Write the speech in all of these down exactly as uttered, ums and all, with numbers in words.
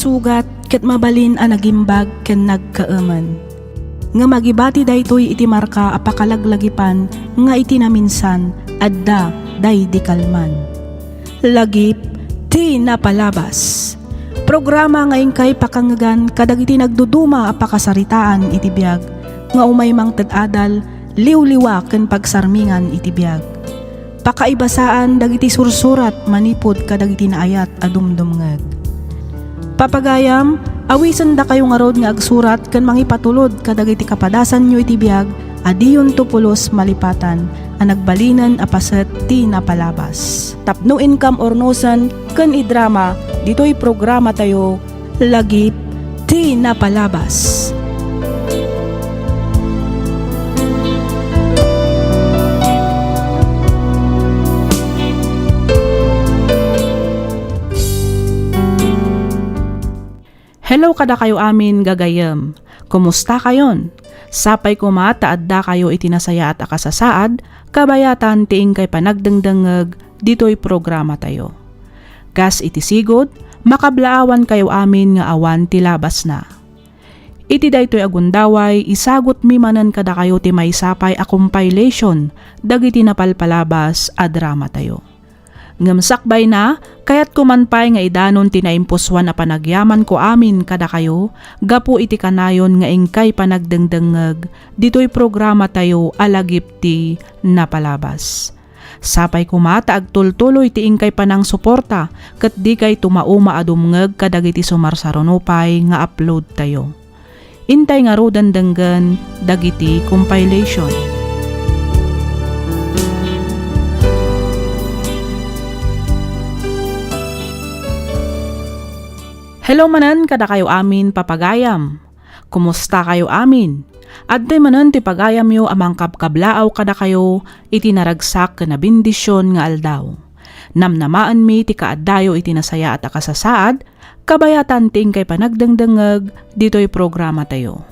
Sugat ket mabalin a nagimbag ken nagkaemen. Ngem agibati daytoy iti marka a pakalaglagipan nga iti naminsan, adda daydi kalman. Lagip ti napalabas. Programa nga inkay pakangngegan kadagiti nagduduma a pakasaritaan iti biag nga umay mangted adal, liwliwa ken pagsarmingan iti biag. Pakaibasaan dagiti sursurat manipud kadagiti naayat a dumdumngeg. Papagayam, awisendakayo ngarud nga agsurat ken mangipatulod kadagiti kapadasanyo iti biag a diyonto pulos malipatan a nagbalinen a paset ti napalabas. Tapno inkam urnosen ken idrama ditoy programatayo, Lagip ti Napalabas. Hello kadakayo amin, gagayyem. Kumustakayon? Sapay koma ta addakayo iti nasayaat a kasasaad, kabayatan ti inkay panagdengdengngeg ditoy programatayo. Kas iti sigud, makablaawankayo amin nga awan ti labasna. Iti daytoy a gundaway, isagutmi manen kadakayo ti maysa pay a compilation dagiti napalpalabas a dramatayo. Ngem sakbayna, kayatko man pay nga idanon ti naimpusoan a panagyamanko amin kadakayo gapu iti kanayon nga inkay panagdengdengngeg ditoy programatayo a Lagip ti Napalabas. Sapay koma ta agtultuloy ti inkay panangsuporta ket dikay tumauma a dumngeg kadagiti sumarsaruno pay nga uploadtayo. Intay ngaruden denggen dagiti compilation. Hello manen kadakayo amin, papagayam. Kumustakayo amin? Adtoy manen ti pagayamyo a mangkabkablaaw kadakayo iti naragsak ken nabendisyon nga aldaw. Namnamaenmi ti kaaddayo iti nasayaat a kasasaad, kabayatan ti inkay panagdengdengngeg ditoy programatayo.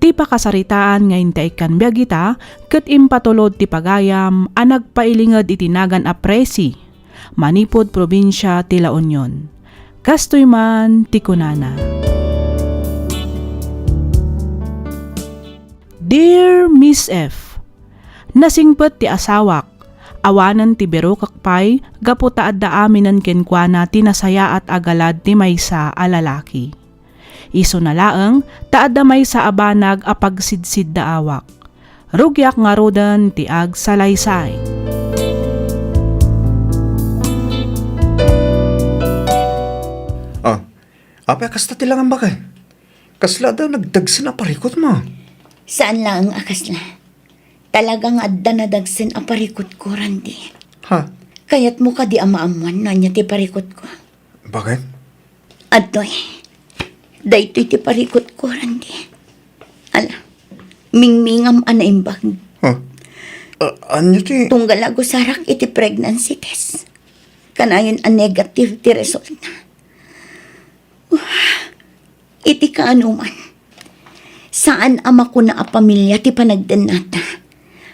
Ti pakasaritaan nga intaykkan biag ita ket impatulod ti pagayam a nagpailinged iti nagan a Presi, manipud probinsia ti La Union. Kastoy man ti kunana. Dear Miss F, nasingpet ti asawak, awanen ti birukek pay gapu ta adda aminen kenkuana ti nasayaat a galad ti maysa a lalaki. Isuna laeng ta adda maysa a banag a pagsidsiddaawak. Rugiak ngaruden ti agsalaysay. Ah, apay a kasta ti langam, baket? Kasla adda nagdagsen a parikutmo? Saan laeng a kasla. Talaga nga adda nadagsen a parikutko, Randy. Ha? Kayatmo kadi a maammuan no ania ti parikutko? Baket? Adtoy. Daytoy ti parikutko, Randy. Ala, mingmingam a naimbag. Ha? A-, ania ti? Tunggal agusarak iti pregnancy test. Kanayon a negative ti resultna. Iti kaanoman, saan a makuna a pamilia ti panagdennata,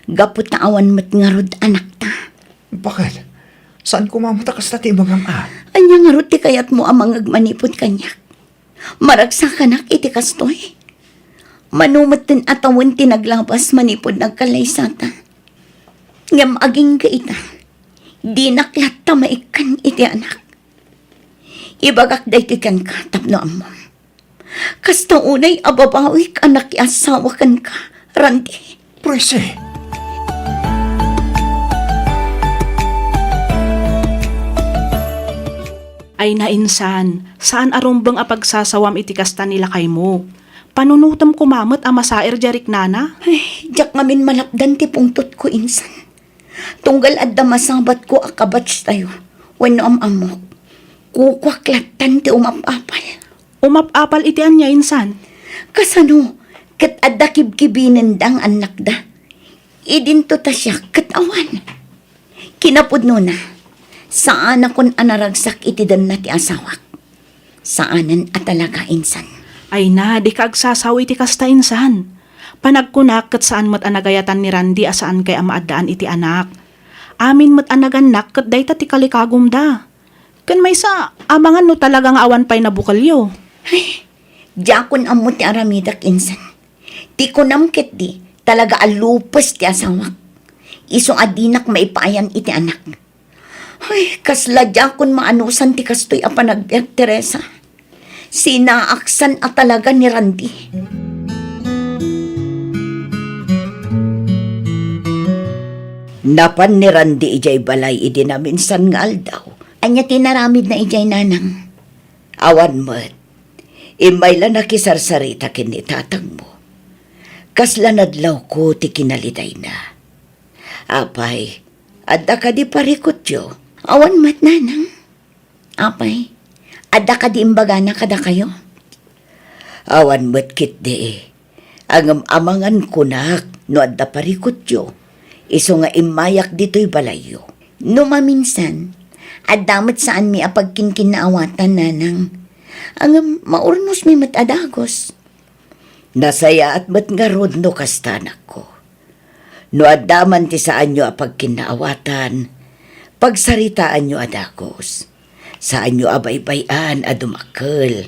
gapu ta awan met ngarud anakta. Baket? Saan koma met a kasta ti imagam a? Ania ngarud ti kayatmo a mangngeg manipud kaniak? Maragsakanak iti kastoy? Mano metten a tawen ti naglabas manipud nagkallaysata? Ngem agingga ita, dinak latta maikkan iti anak. Ibagak daytoy kenka tapno ammom. Kasta unay a babawik a nakiasawa kenka, Randy. Presi! Ay na, insan, saan a rumbeng a pagsasawam iti kasta ni lakaymo. Panunotem koma met a masaer diay riknana. Ay, diak ngamin malapdan ti pungtotko, insan. Tunggal adda masabatko a kabatchtayo wenno am-ammok, kukuak lattan ti umap-apal. Umap-apal iti ania, insan? Kasano ket adda kibkibinenda nga annakda? Idinto ta siak ket awan. Kinapudnona, saanakon a naragsak iti denna ti asawak. Saanen a talaga, insan. Ay na, dika agsasao iti kasta, insan. Panagkunak ket saan met a nagayatan ni Randy a saankay a maaddaan iti anak. Amin met a nagannak ket dayta ti kalikagumda. Ken maysa, amangan no talaga nga awan pay nabukelyo. Ay, diakon ammo ti aramidek, insan. Ti kunam ketdi, talaga a lupes ti asawak. Isu a dinak maipaayan iti anak. Ay, kasla diakon maanusan ti kastoy a panagbiag, Teresa. Sinaaksan a talaga ni Randy. Napan ni Randy idiay balay idi naminsan nga aldaw. Ania ti inaramidna idiay, nanang? Awan met. Immay la nakisarsarita ken ni tatangmo. Kasla nadlawko ti kinalidayna. Apay, adda kadi parikutyo? Awan met, nanang. Apay, adda kadi imbagana kadakayo? Awan met ketdi. Ngem amangan kunak no adda parikutyo, isu nga immayak ditoy balayyo. No maminsan, adda met saanmi a pagkinkinnaawatan, nanang. Ngem maurnosmi met a dagus. Nasayaat met ngarud no kasta, anakko. No adda man ti saanyo a pagkinnaawatan, pagsaritaanyo a dagus. Saanyo a baybay-an a dumakkel.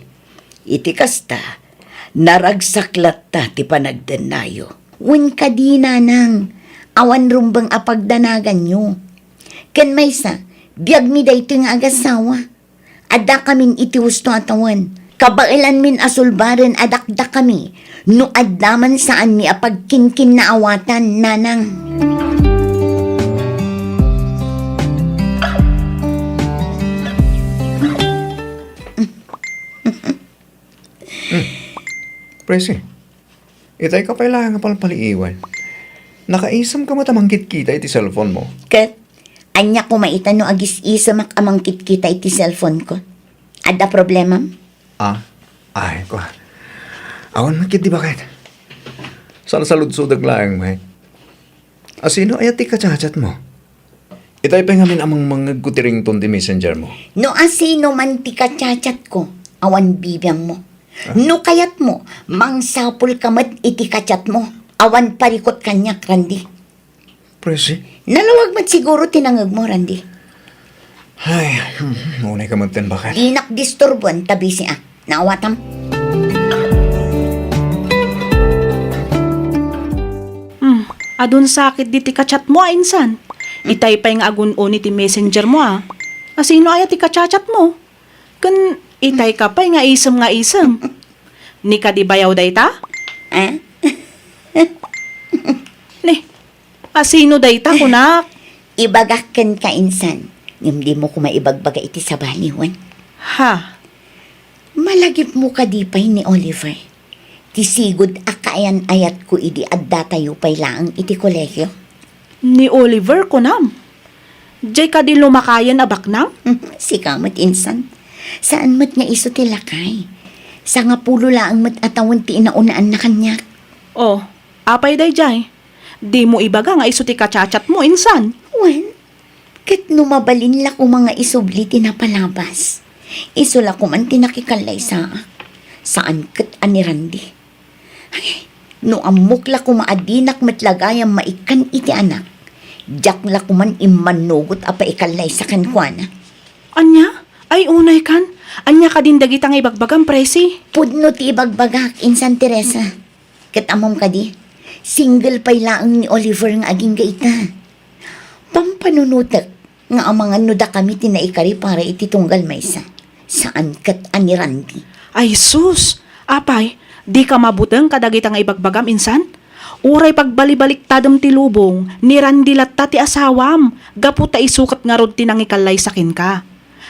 Iti kasta, naragsak latta ti panagdennayo. Wen kadi, nanang, awan rumbeng a pagdanaganyo. Ken maysa, biagmi daytoy nga agasawa. Addakamin iti husto a tawen. Kabaelanmin a sulbaren a dakdakami no adda man saanmi a pagkinkinnaawatan, nanang. Presi, itay ka pay laeng a palpaliiwen. Nakaisemka met a mangkitkita iti cellphone mo. Ket, ania koma ita no agis-isemak a mangkitkita iti cellphone ko? Adda problemam? Ah, ay, kua. Awan met ketdi baket. Salsaludsodek laeng met. Asino aya ti kachatchat mo? Itay pay ngamin a mangmangngegko ti ringtone ti messenger mo. No asino man ti kachatchat ko, awan bibiangmo. Ah? No kayatmo, mangsapulka met iti kachat mo. Awan parikut kaniak, Randy. Presi? Nalawag met siguro ti nangngegmo, Randy. Ay, hmm, unay ka met ten, baket. Dinak disturboen ta busy a. Naawatam? Hmm, adun sakit di ti kachat mo a insan. Itay pay nga agun-uni ti messenger mo a. Asino aya ti kachat-chat mo? Ken itay ka pay nga isem nga isem. Ni kadi bayaw dayta? Ah? Ni, asino dayta, kunak? Ibagak kenka insan, ngem dimo koma ibagbaga iti sabali, wen? Ha? Malagipmo kadi pay ni Oliver? Ti sigud a kaayan-ayatko idi addatayo pay laeng iti kolegio. Ni Oliver, kunam? Diay kadi lumakayen a baknang? Sika met insan. Saan met nga isu ti lakay. Sangapulo laeng met a tawen ti inaunaan na kaniak. Oh, apay daydiay? Dimo ibaga nga isu ti kachat-chat mo, insan? Wen, ket no mabalin la koma nga isubli ti napalabas, isu la koman ti nakikallaysaak. Saan ket a ni Randy. Ay, no ammok la koma a dinak met la gayam maikkan iti anak, diak la koman immannugot a paikallaysa kenkuana. Ania? Ay, unay kan. Ania kadin dagita nga ibagbagam, Presi? Pudno ti ibagbagak, insan Teresa. Ket ammom kadi, single pay laeng ni Oliver nga agingga ita. Pampanunotek nga amangan no dakami ti naikari para iti tunggal maysa. Saan ket a ni Randy. Ay sus! Apay, dika mabuteng kadagita nga ibagbagam insan? Uray pagbalibaliktadem ti lubong, ni Randy latta ti asawam, gapu ta isu ket ngarud ti nangikallaysa kenka.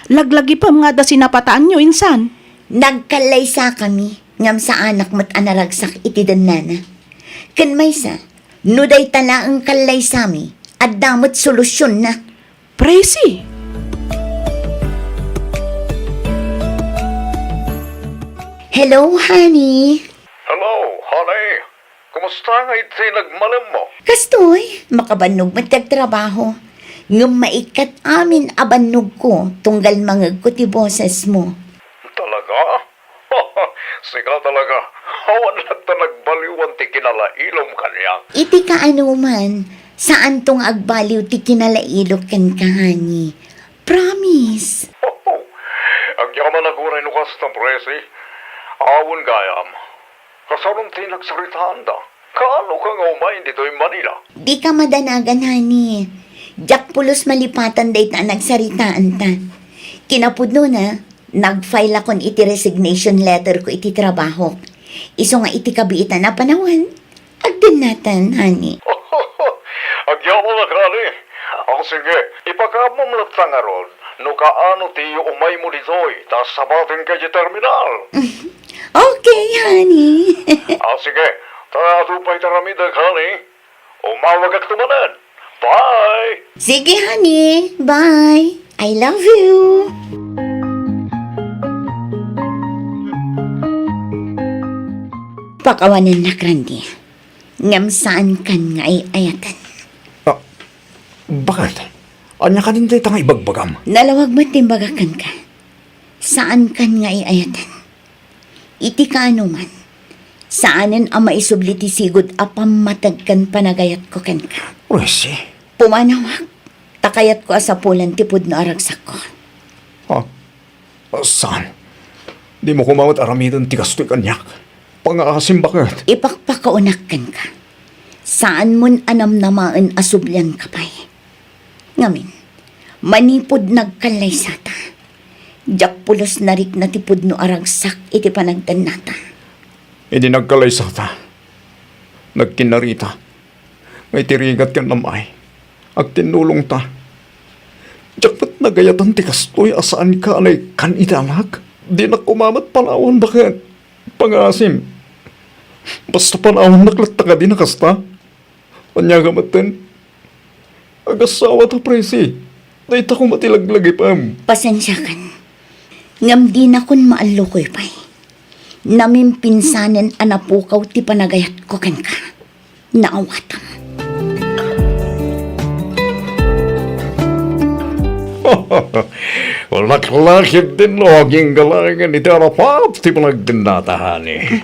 Laglagipem nga adda sinapataanyo insan. Nagkallaysakami, ngem saanak met a naragsak iti dennana. Ken maysa, no dayta laeng kallaysami, adda met solusionna. Presi! Hello, honey. Hello, honey. Kumusta nga iti nagmalemmo? Kastoy, makabannog met ti agtrabaho. Ngem maikkat amin a bannogko tunggal mangegko ti bosesmo. Talaga? Sika talaga. Awan latta nagbaliwan ti kinalailom kaniak. Iti kaanoman, saanto nga agbaliw ti kinalailok kenka, honey. Promise. Agyamanak uray no kasta, Presi. Awan gayam. Kasano ti nagsaritaanda? Kaano ka nga umay ditoy Manila? Dika madanagan, honey. Diak pulos malipatan dayta a nagsaritaanta. Kinapudnona, nag-file akon iti resignation letter ko iti trabahok. Isu nga iti kabiitan a panawen, agdennatan, honey. Agyamanak, honey. O, sige, ipakaamom latta ngarud no kaano ti umaymo ditoy ta sabatenka iti terminal. Okay, honey. O, sige, ta adu pay ti aramidek, honey. Umawagakto manen. Bye! Sige, honey. Bye. I love you. Pakawanennak, Randy. Ngem saankan nga ay-ayaten. Ah, bakit? Ania kadin dayta nga ibagbagam? Nalawag met ti imbagak kenka. Saankan nga ay-ayaten. Iti kaanoman, saanen a maisubli ti sigud a pammateg ken panagayatko kenka. Presi. Pumanawak, ta kayatko a sapulan ti pudno a ragsakko. Ha? Saan? Dimo koma met aramiden ti kastoy kaniak. Pangaasim baket. Ipakpakaunak kenka. Saanmon a namnamaen a sublianka pay. Ngamin, manipud nagkallaysata, diak pulos narikna ti pudno a ragsak iti panagdennata. Idi nagkallaysata, nagkinnarita, nga iti rigat ken amay, agtinnulongta. Diak met nagayatan ti kastoy a saanka a naikkan iti anak. Dinak koma met panawan baket. Pangaasim. Basta panawannak latta kadi a kasta. Ania nga metten? Agassawa ta, Presi. Dayta koma ti laglagipem. Pasensiakan. Ngem dinakon maallukoy pay. Namimpinsanen a napukaw ti panagayatko kenka. Naawatam. Laklakip din no aginggalangen iti arapat ti panagdennata, honey.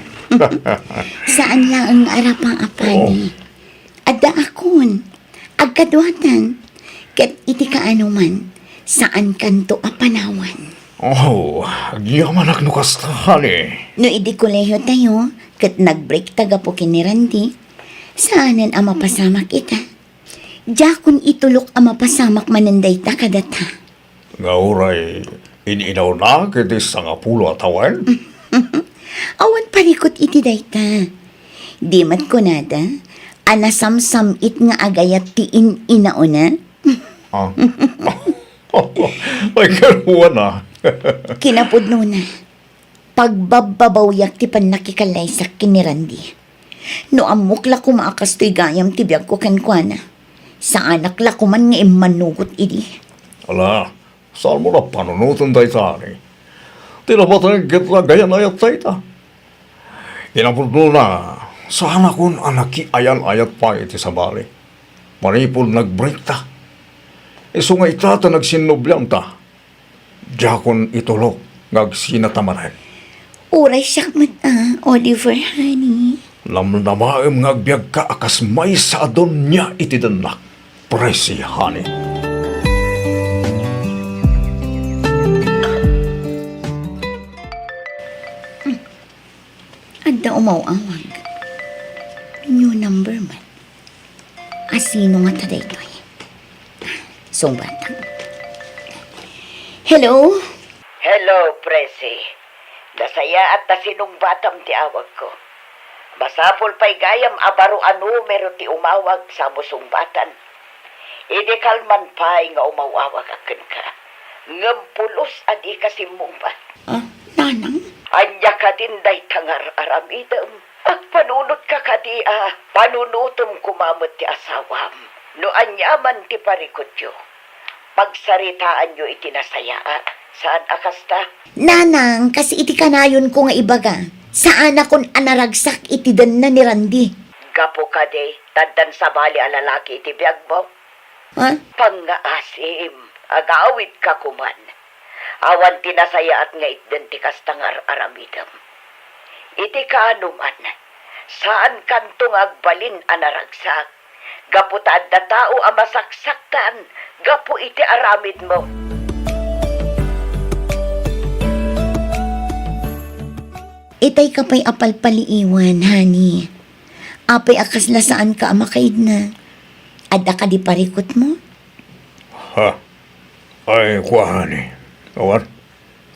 Saan laeng nga arapaap, honey. Oh. Adda akon. Agkaduatan. Ket iti kaanoman, saankanto a panawan. Oh, agyamanak no kasta, honey. No idi kolehiyo tayo, ket nag-break ta gapu ken ni Randy, saanen a mapasamak ita. Diakon itulok a mapasamak manen dayta kadata. Nga uray in-inawnak iti sangapulo a tawen? Awan parikut iti dayta. Di met kunada a nasamsam-it nga agayat ti in-inauna? Ah. Ay, karuana. Kinapudnona, pagbabbabawiak ti pannakikallaysak ken ni Randy. No ammok la koma a kastoy gayam ti biagko kenkuana, saanak la koman nga immanugot idi. Ala, saanmo la panunoten dayta, honey. Ti napateg ket nagayan-ayat dayta. Kinapudnona, saanakon a nakiayan-ayat pay iti sabali. Manipud nag-break ta. Isu nga ita ta nagsinnobianta. Diakon itulok nga agsinata manen. Uray siak met a, Oliver, honey. Namnamaem nga agbiagka a kas maysa a donia iti dennak, Presi, honey. Adda umaw-awag. New number man. A, sino ngata daytoy? Sungbatak. Hello? Hello, Presi. Nasayaat ta sinungbatam ti awagko. Masapul pay gayam a baro a numero ti umawag sa mo sungbatan. Idi kalman pay nga umaw-awagak kenka, ngem pulos a dika simmungbat. Ah, nanang? Ania kadin dayta nga ar-aramidem? Agpanunotka kadi a panunotem koma met ti asawam? No aniaman ti parikutyo, pagsaritaanyo iti nasayaat. Saan a kasta? Nanang, kas iti kanayonko nga ibaga, saanakon a naragsak iti denna ni Randy. Gapu kadi, ta addan sabali a lalaki iti biagmo? Ha? Pangngaasim, agawidka koman. Awan ti nasayaat nga itden ti kasta nga ar-aramidem. Iti kaanoman, saankanto nga agbalin a naragsak, gapu ta adda tao a masaksaktan gapu iti aramidmo. Itay ka pay a palpaliiwan, honey. Apay a kasla saanka a makaidna? Adda kadi parikutmo? Ha? Ay, kua, honey. Awan.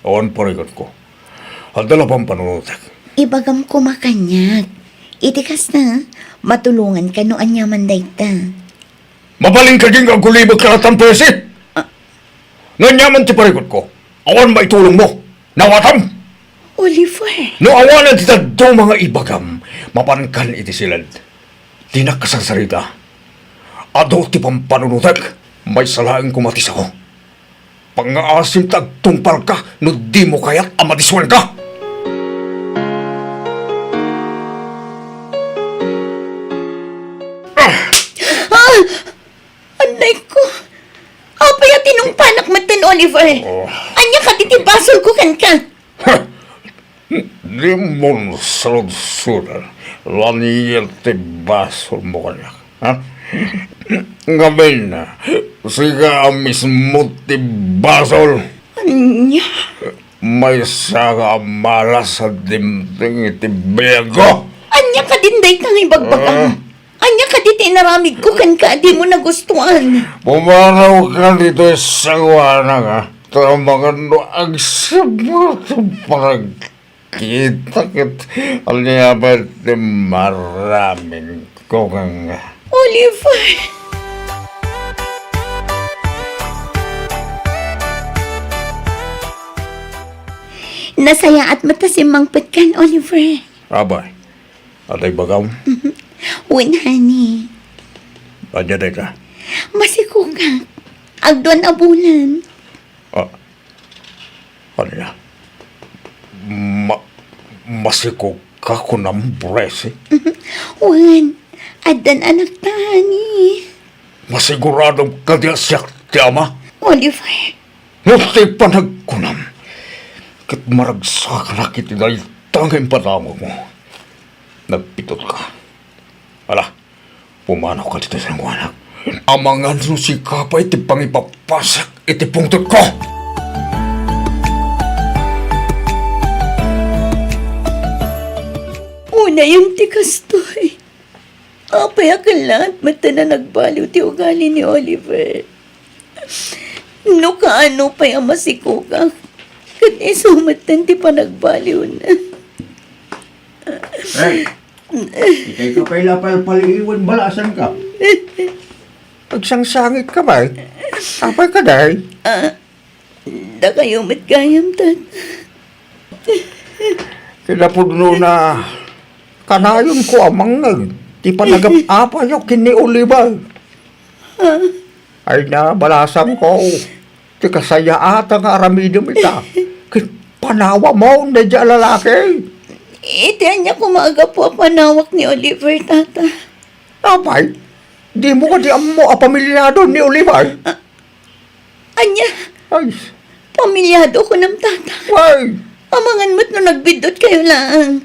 Awan parikutko. Adda la pampanunotek. Ibagam koma kaniak. Iti kasta, matulonganka no aniaman dayta. Mabalin kadi nga agulibek laeng, Presi? Ah. No aniaman ti parikutko, awan maitulongmo. Nawatam? Oliver. No awanen ti dadduma nga ibagam, mapankan iti siled. Dinak kasarsarita. Adu ti pampanunotek, maysa laeng koma ti sao. Pangngaasim ta agtungpalka no dimo kayat a madiswenka. Ah! Annayko. Apay a tinungpanak metten, Oliver? Oh. Ania kadi ti basolko kenka? Ha! Dimon sarudsudan, lanier ti basolmo kaniak, ha? Ngamin, sika a mismo ti basol. Ania? Maysa nga amalas a dimteng iti biagko. Ania kadin dayta nga ibagbagam? Ah. Ania kadi ti inaramidko kenka a dimo nagustuan? Pumanawka ditoy sangoanak, a? Ta amangan no agsipnget ti panagkita ket ania pay ti maramidko kenka. Oliver! Nasayaat met ta simmangpetkan, Oliver. Apay, adda ibagam? Wen, honey. Ania dayta? Masikogak. Agduan a bulan. Ah, ania? Ma-, masikogka kunam, Presi? Wen, addan anakta, honey. Masiguradom kadi a siak ti ama? Oliver. No ti panagkunam, ket maragsakanak iti dayta nga impadamagmo. Nagbidutka. Ala, pumanawka ditoy sangoanak. Amangan no sika pay ti pangipapasak iti pungtotko. Unayen ti kastoy. Apay a kellaat metten a nagbaliw ti ugali ni Oliver? No kaano pay a masikogak, ket isu metten ti panagbaliwna. Hey, itay ka pay la palpaliiwen, balasangka. Agsangsangitka pay. Apay kadi? Ah, Dakayo met gayam, Tata. Kinapudnona, kanayonko a mangngeg ti panagap-apayo ken ni Oliver. Ha? Ay na, balasangko, ti kasayaatan nga aramidem ita, ket panawamon daydiay a lalaki. Iti ania koma a gapu a panawak ni Oliver, Tata? Apay, dimo kadi ammo a pamiliado ni Oliver? Ah, Ania? Ay. Pamiliado kunam, Tata. Ay. Amangan met no nagbiddutkayo laeng.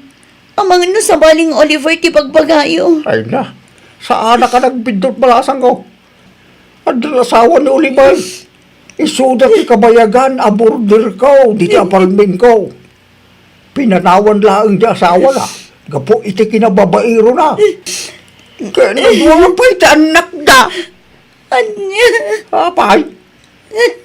Amangan no sabali nga Oliver ti bagbagayo. Ay na. Saanak a nagbiddut, balasangko. Addan asawa ni Oliver. Isuda ti kabayagan a borderko ditoy apartmentko. Pinanawan laeng ti asawana gapu iti kinababairona. Ket nagwala pay ti annakda. Ania? Apay?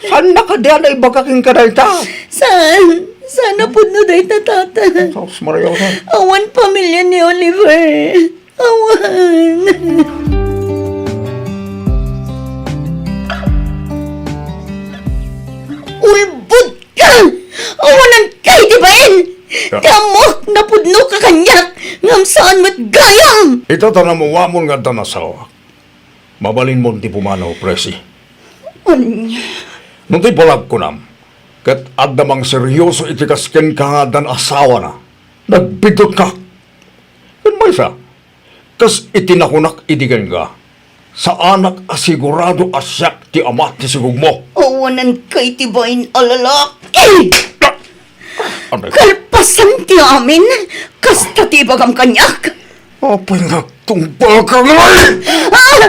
Saanna kadi a naibaga kenka dayta? Saan? Saan a pudno dayta, Tata? Sus, Maria, saan? Awan pamilia ni Oliver. Awan. Ulbod ka! Awanan ka iti bain! Ya. Ti ammoak, napudno ka kaniak, ngem saan met gayam! Ita ta namuamon nga addan asawak. Mabalinmon ti pumanaw, Presi. Ania? No ti balag kunam, ket adda mangseryoso iti kas kenka nga addan asawana, nagbiddutka. Ken maysa, kas iti nakunak idi kenka, saanak a sigurado a siak ti ama ti sigogmo. Awanan ka iti bain a lalaki! Ano? Kalpasan ti amin, kasta ti ibagam kaniak. Apay nga agtungpalka ngay? Ah!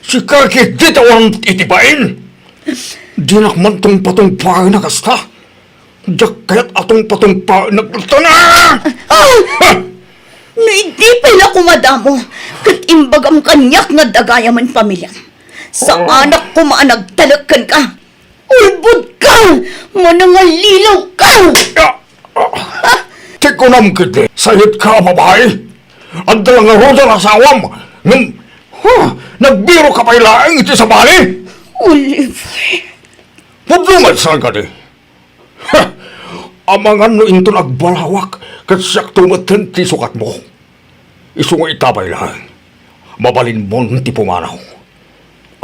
Sika ket di tawan iti bain. Dinak man tungpatungpaen a kasta. Diak kayat a tungpatungpaennak. Ah! Ah! No idi pay la kumadamo, ket imbagam kaniak nga adda gayamen pamiliam. Saanak koma a nagtalek kenka. Ulbod ka! Manangalilaw ka! Ah! Ah! Ti kunam ketdi, sayetka a babai? Adda la ngaruden asawam, ngem, ha, nagbiro ka pay laeng iti sabali? Oliver. Pudno met saan kadi? Ha! Amangan no inton agbalawak, ket siakto metten ti sukatmo. Isu nga ita pay laeng, mabalinmon ti pumanaw.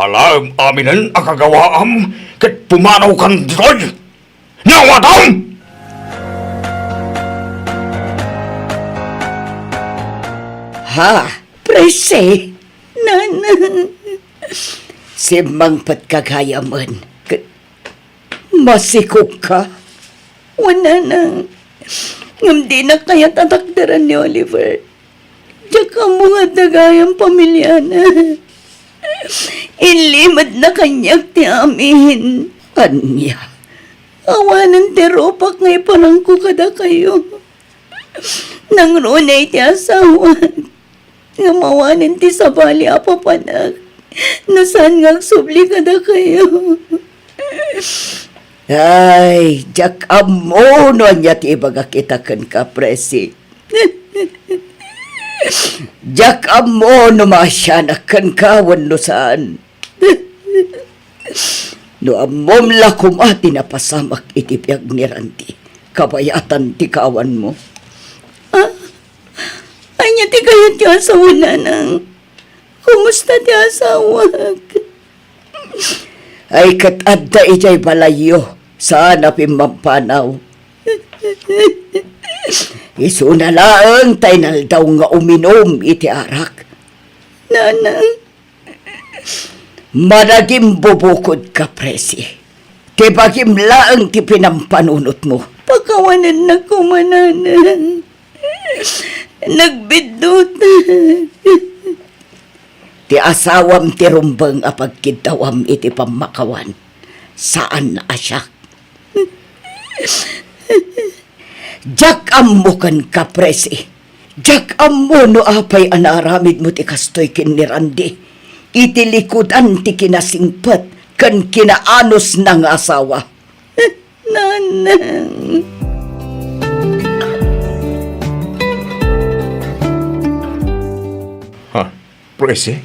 Alaem aminen a kagawaam ket pumanawkan ditoy. Naawatam! Ha, Presi? Nanang, simmangpetka gayamen ket masikogka? Wen, Nanang, ngem dinak kayat a takderan ni Oliver. Diak ammo nga adda gayam pamiliana. Inlimedna kaniak ti amin. Ania? Awanen ti rupak nga iparangko kadakayo. Nangruna iti asawak. Ngem awanen ti sabali a papanak no saan nga agsubli kadakayo. Ay, diak ammo no ania ti ibagak ita kenka, Presi. Diak ammo no maasianak kenka wenno saan. No ammom la koma ti napasamak iti biag ni Randy, kabayatan ti kaawanmo. Ah, ania ti kayatyo a sawen, Nanang? Kumusta ti asawak? Ay, ket adda idiay balayyo, saan a pimmampanaw. Isuna laeng ta inaldaw nga uminum iti arak. Nanang. Managimbubukodka, Presi. Ti bagim laeng ti pinampanunotmo. Pakawanennak koma, Nanang. Nagbiddutak. Ti asawam ti rumbeng a pagkiddawam iti pammakawan. Saan a siak. Diak ammo kenka, Presi. Diak ammo no apay a naaramidmo ti kastoy ken ni Randy iti likudan ti kinasingpet ken kinaanusna nga asawa. Nanang. Ha? Presi?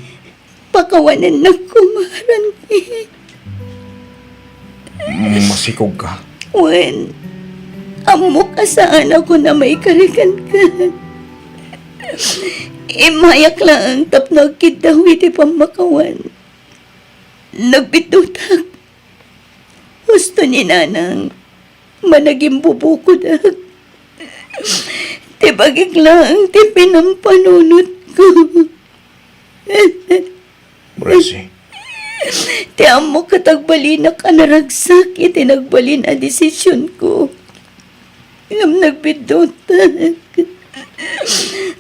Pakawanennak koma, Randy. Masikogka? Wen, ammok a saanakon a maikari kenka. Immayak laeng tapno agkiddaw iti pammakawan. Nagbiddutak. Husto ni Nanang, managimbubukodak. Ti bagik laeng ti pinampanunotko. Presi. Ti ammok ket agbalinak a naragsak iti nagbalin a desisionko. Ngem nagbiddutak.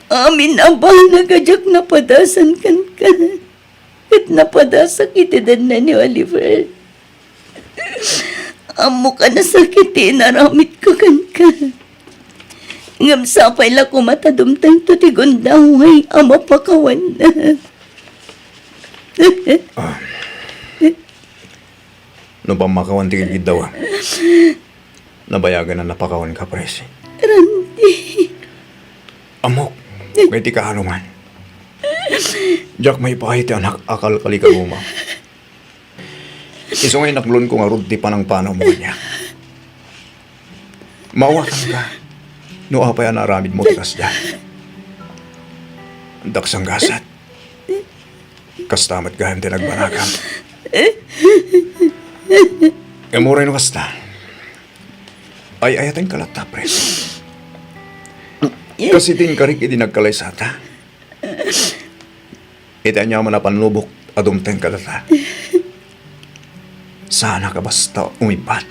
Amin a banag a diak napadasan kenka. Ket napadasak iti denna ni Oliver. Ammok a nasakit ti inaramidko kenka. Ngem sapay la koma ta dumtengto ti gundaway a mapakawanna. Ah. No pammakawan ti gidgiddawam, nabayagen a napakawanka, Presi. Randy. Ammok, nga iti kaano man, diak maipaay ti anak a kalkalikagumam. Isu nga inaklonko ngarud ti panangpanawmo kaniak. Maawatanka no apay a naaramidmo ti kasdiay. Addak sanggasat. Kasta met gayam ti nagbanagam. Ngem uray no kasta, ay-ayatenka latta, Presi. Kas iti inkarik idi nagkalaysata. Iti aniaman a pannubok a dumteng kadata, saanak a basta umibbat.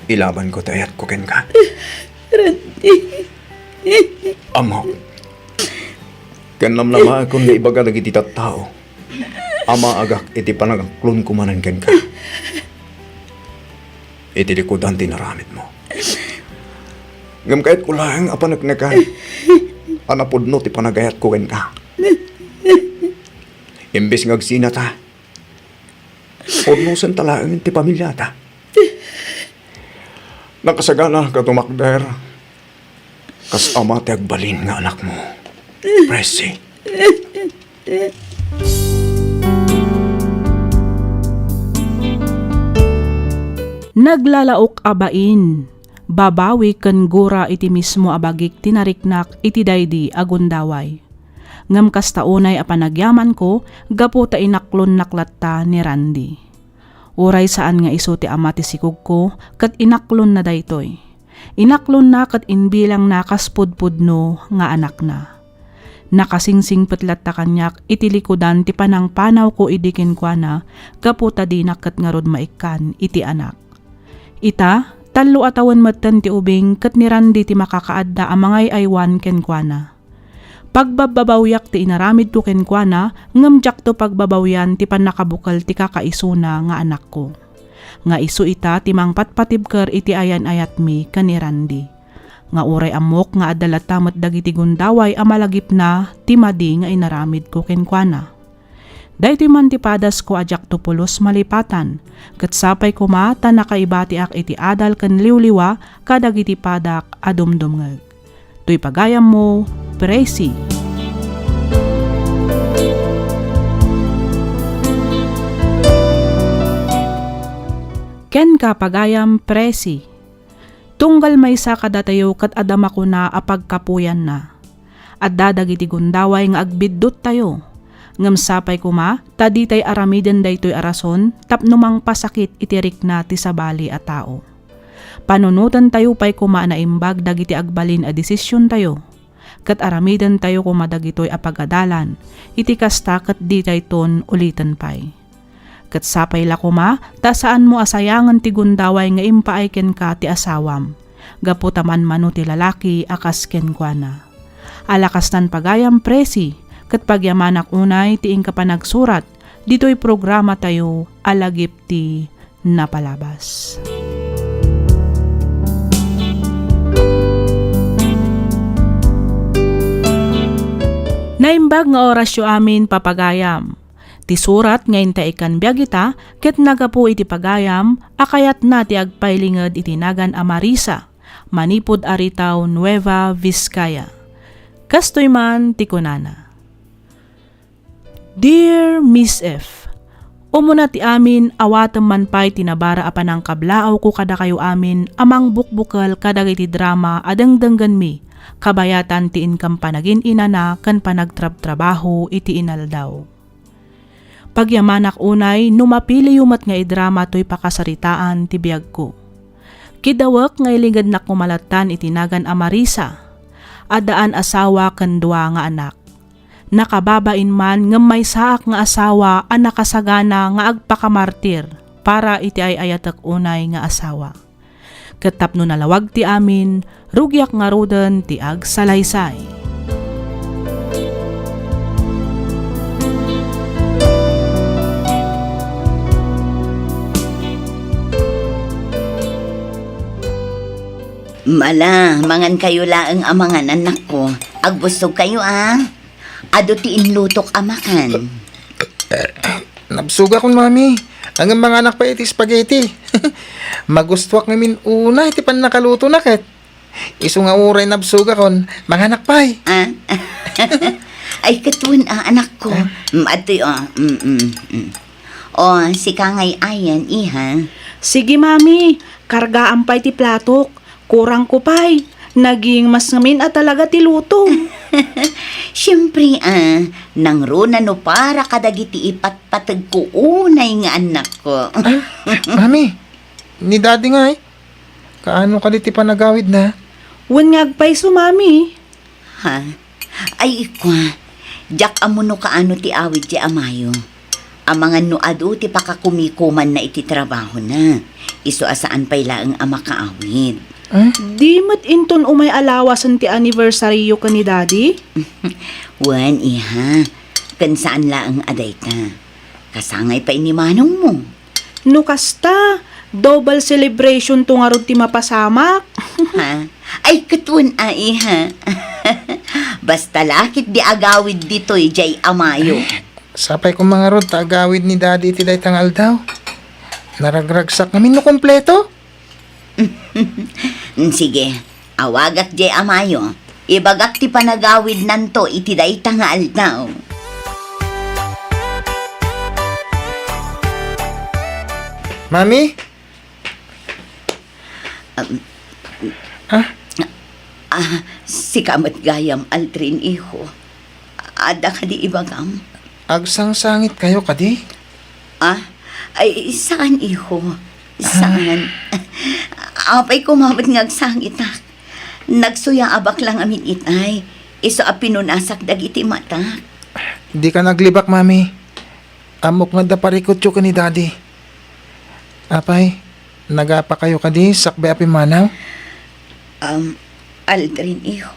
Ilabanko ti ayatko kenka. Randy. Ammok, ken namnamaekon nga ibaga dagiti tattao a maagak iti panangaklonko manen kenka. iti likudan ti inaramidmo. Ngem kayatko laeng a paneknekan a napudno ti panagayatko kenka. Imbes nga agsinata, pudnosenta laeng ti pamiliata. Nakasagana ka tumakder kas ama ti agbalin nga anakmo, Presi. Naglalaok a bain, babawi ken gura iti mismo a bagik ti nariknak iti daydi a gundaway. Ngem kasta unay a panagyamanko gapu ta inaklonnak latta ni Randy. Uray saan nga isu ti ama ti sikogko ket inaklonna daytoy. Inaklonna ket imbilangna kas pudpudno nga anakna. Nakasingsingpet latta kaniak iti likudan ti panangpanawko idi kenkuana gapu ta dinak ket ngarud maikkan iti anak. Ita, tallo a tawen metten ti ubing ket ni Randy ti makakaadda a mangay-aywan kenkuana. Pagbabbabawiak ti inaramidko kenkuana, ngem diakto pagbabawian ti pannakabukel ti kakaisuna nga anakko. Nga isu ita ti mangpatpatibker iti ayan-ayatmi ken ni Randy. Nga uray ammok nga adda latta met dagiti gundaway a malagipna ti madi nga inaramidko kenkuana. Daytoy man ti padasko a diakto pulos malipatan, ket sapay koma ta nakaibatiak iti adal ken liwliwa kadagiti padak a dumdumngeg. Toy pagayammo, Presi. Kenka, pagayam, Presi. Tunggal maysa kadatayo ket adda makuna a pagkapuyanna. Adda dagiti gundaway nga agbidduttayo. Ngem sapay koma ta ditay aramiden daytoy a rason tapno mangpasakit iti rikna ti sabali a tao. Panunotentayo pay koma a naimbag dagiti agbalin a desisiontayo, ket aramidentayo koma dagitoy a pagadalan, iti kasta ket ditayton uliten pay. Ket sapay la koma ta saanmo a sayangen ti gundaway nga impaay kenka ti asawam, gapu ta manmano ti lalaki a kas kenkuana. Ala kastan pagayam, Presi, ket pagyamanak unay ti inka panagsurat ditoy programatayo a Lagip ti Napalabas. Naimbag nga orasyo amin, papagayam. Ti surat nga intaekan biag ita ket nagapu iti pagayam a kayatna ti agpailinged iti nagan a Marisa, manipud Aritao, Nueva Vizcaya. Kastoy man ti kunana, Dear Miss F, umuna ti amin, awatem man pay ti nabara a panangkablaawko kadakayo amin a mangbukbukel kadagiti drama a dengdenggenmi, kabayatan ti inkam panagin-inana ken panagtrabtrabaho iti inaldaw. Pagyamanak unay no mapiliyo met nga idrama toy pakasaritaan ti biagko. Kidawek nga iligednak koma lattan iti nagan a Marisa. Addaan asawa ken dua nga anak. Nakababain man ngem maysaak nga asawa a nakasagana nga agpakamartir para iti ay-ayatek unay nga asawa. Ket tapno nalawag ti amin, rugiak ngaruden ti agsalaysay. Mala, mangankayo laeng a mangan, annakko. Agbusogkayo, a. Adu ti inlutok a makan. Nabsogakon, Mami. Ngem manganak pay iti spaghetti. Magustuak ngamin unay ti pannakalutonak ket. Isu nga uray nabsogakon, manganak pay. Ah? Ay, ket wen, a, anakko. Ah? Mm, adtoy, o. Mm, mm, mm. O, sika ngay ayan, iha. Sige, Mami. Kargaam pay ti platok. Kurangko pay. Naging mas ngamin a talaga ti luto. Siempre, a, nangruna no para kadagiti ipatpategko unay nga annakko. Ah, Mami, ni Daddy ngay, kaano kadi ti panagawidna? Wen nga agpayso, Mami. Ha? Ay, ikua, diak ammo no kaano ti awid ti amayo. Amangan no adu ti pakakumikumanna iti trabahona. Isu a saan pay laeng a makaawid. Ah? Di met inton umay a lawasen ti anniversaryo ken ni Daddy? Wen, iha. Ken saan laeng a dayta. Kasangay pay ni manongmo. No kasta, Double celebration to ngarud ti mapasamak. Ha? Ay, ket wen, ai, ha? Basta la ket di agawid ditoy, jay a Mayo. Sapay koma ngarud ta agawid ni Daddy iti dayta nga aldaw. Naragragsak ngamin no kompleto. Sige, awagak jay a Mayo. Ibagak ti panagawidnanto iti dayta nga aldaw. Mami? Um, Ah? Ah, sika met gayam, Aldrin, iho. Adda kadi ibagam? Agsangsangit kayo kadi? Ah? Ay, saan, iho. Saan? Apay koma met nga agsangitak. Nagsuyaabak la ngamin itay. Isu a pinunasak dagiti matak. Di ka naglibak, Mami. Ammok nga adda parikutyo ken ni Daddy. Apay, nagapa kayo kadi sakbay a pimmanaw? Um, Aldrin, iho.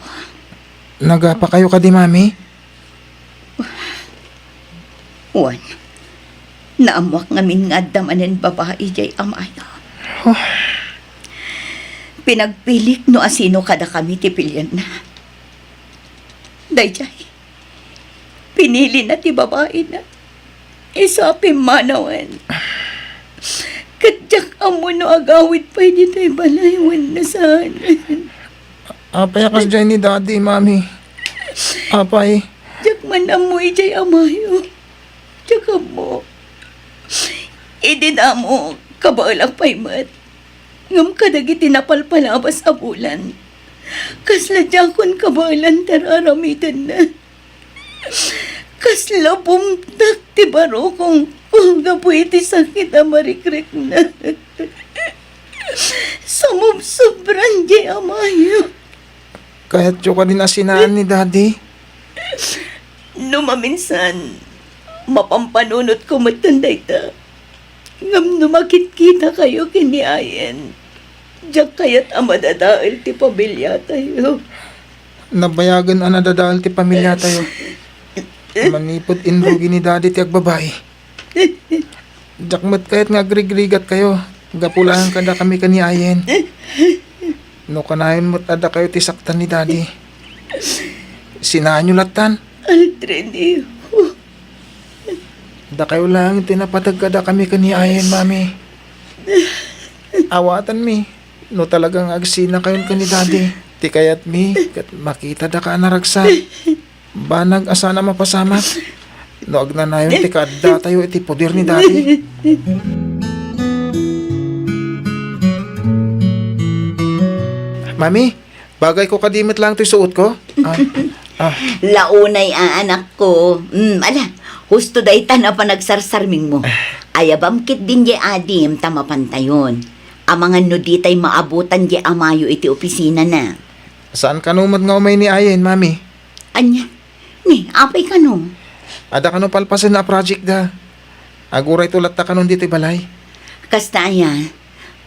Nagapa kayo kadi, Mami? Wen, naammoak ngamin nga adda manen babai jay a Mayo. Huh. Pinagpilik no asino kadakami ti pilienna. Dayjay, pinilina ti babaina. Isu a pimmanawen. Ket diak ammo no agawid pay ditoy balay wenno saan. Apay a kasdiay ni Daddy, Mami? Apay? Diak man ammo idiay a Mayo. Diak ammo. Idi damo, kabaelak pay met. Ngem kadagiti napalpalabas a bulan, kasla diakon kabaelan ti ar-aramidenna. Kasla bumtak ti barukongko gapu iti sakit a marikrikna. Sumubsobran jay a Mayo. Kayatyo kadi a sinaan ni Daddy? No maminsan, mapampanunotko metten dayta. Ngem no makitkitakayo ken ni Ayen, diak kayat a madadael ti pamiliatayo. Nabayagen a nadadael ti pamiliatayo. Manipud inrugi ni Daddy ti agbabai. Diak met kayat nga agrigrigatkayo gapu laeng kadakami ken ni Ayen. No kanayon met a dakayo ti saktan ni Daddy, sinaanyo lattan. Aldrin, iho. Dakayo laeng ti napateg kadakami ken ni Ayen, Mami. Awatenmi no talaga nga agsinakayon ken ni Daddy. Ti kayatmi ket makitadaka a naragsak. Banag a saan a mapasamak no agnanayon ti kaaddatayo iti poder ni Daddy. Mami, bagayko kadi met laeng toy suotko? Ah, ah. Launay a, anakko. Mm, ala, husto dayta a panagsarsarmingmo. Ayabam ketdin jay adim ta mapantayon. Amangan no ditay maabutan jay a Mayo iti opisinana. Saan kano met nga umay ni Ayen, Mami? Ania? Ni, apay kano? Adda kano palpasenna a project da. Agurayto latta kanon ditoy balay. Kasta aya.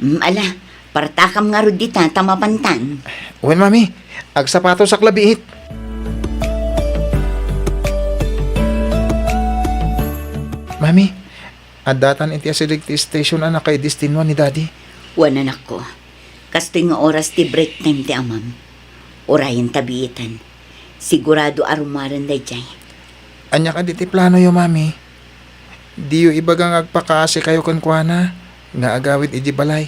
Mm, ala, partakam ngarud dita ta mapantan. Wen, Mami. Agsapatosak la biit. Mami, addatan iti asideg ti station a nakaidestinua ni Daddy. Wen, anakko. Kastoy nga oras ti break time ti amam. Urayenta biitan. Sigurado a rummuaren daydiay. Ania kadi ti planoyo, Mami? Diyo ibaga nga agpakaasikayo kenkuana nga agawid idiay balay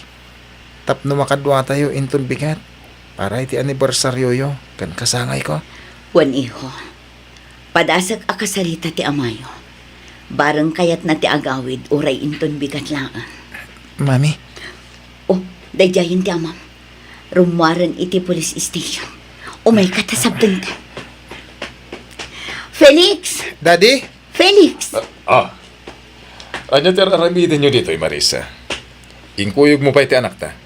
tapno makaduatayo inton bigat para iti anibersarioyo ken kasangayko? Wen, iho. Padasek a kasarita ti amayo. Bareng kayatna ti agawid uray inton bigat laeng. Mami. Oh, daydiayen ti amam. Rummuaren iti police station. Umayka ta sabdenta. Felix! Daddy? Felix! Ah, ah. Ania ti ar-aramidenyo ditoy, Marisa? Inkuyogmo pay ti anakta.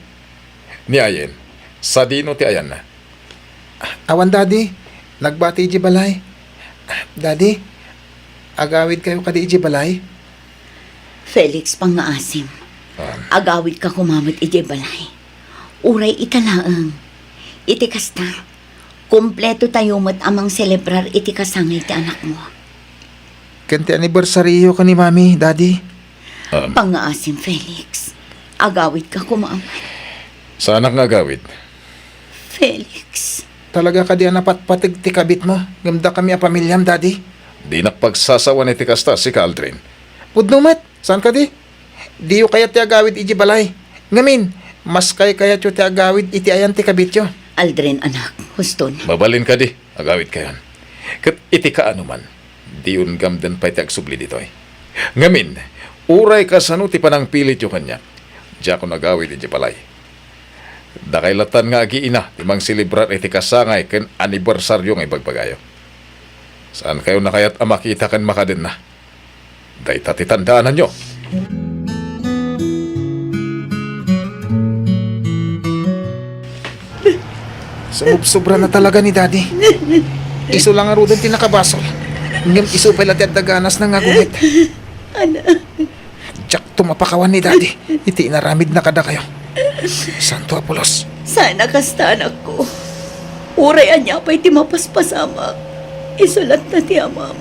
Ni Ayen, sadino ti ayanna? Awan, Daddy. Nagbati idiay balay. Daddy, agawidkayo kadi idiay balay? Felix, pangngaasim. Ah. Agawidka koma met idiay balay. Uray ita laeng. Iti kasta, kumpleto tayo met a mangselebrar iti kasangay ti anakmo. Ken ti anibersaryo ken ni Mami, Daddy. Um. Pangngaasim, Felix. Agawidka koma, Ama. Saanak nga agawid? Felix. Talaga kadi a napatpateg ti kabitmo ngem dakami a pamiliam, Daddy? Dinak pagsasawan iti kasta, sika, Aldrin. Pudno met, saan kadi? Diyo kayat ti agawid idiay balay. Ngamin, mas kaykayatyo ti agawid iti ayan ti kabityo. Aldrin, anak, huston. Mabalin kadi, agawidkayon. Ket iti kaanoman, diyon gamden pay ti agsubli ditoy. Ngamin, uray kasano ti panangpilityo kaniak, diakon agawid idiay balay. Dakay latan nga agiina ti mangselebrar iti kasangay ken anibersario nga ibagbagayo. Saankayo a kayat a makita ken makadenna. Dayta ti tandaananyo. Sumubsobra na talaga ni Daddy. Isu la ngaruden ti nakabasol. Ngem isu pay la ti adda ganasna nga agumit. Anak. Diakto mapakawan ni Daddy iti inaramidna kadakayo. Santo Apolos. Saan a kasta, anakko. Uray ania pay ti mapaspasamak, isu latta ti amam.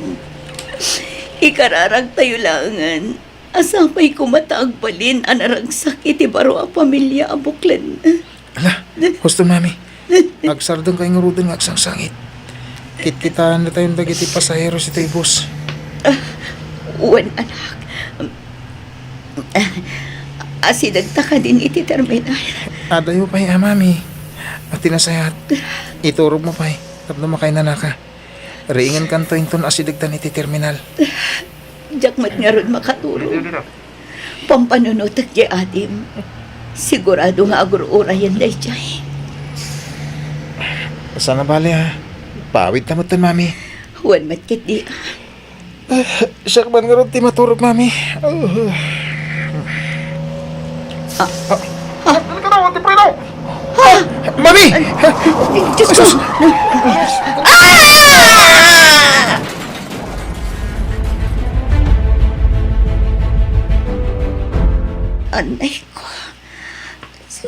Ikararagtayo laengen a sapay koma ta agbalin a naragsak iti baro a pamilia a buklen. Ala, husto, Mami. Agsardengkayo ngaruden nga agsangsangit. Kitkitaennatayon dagiti pasaheros iti bus. Ah, wen, anak. Ah, asidegta kadin iti terminal. Adayo pay a, Mami. A, ti nasayaat, iturogmo pay tapno makainanaka. Riingenkanto inton asidegtan iti terminal. Diak met ngarud makaturog. Pampanunotek diay adim. Sigurado nga agur-urayen daydiay. Saan a bale, ha? Paawidta metten, Mami. Wen met ketdi. Ah, siak man ngarud ti maturog, Mami. Ah. Ah. Ah. Delikado, Ate Frida! Ah! Mami! Ay, Diyos ko! Sus! Ah! Anay ko.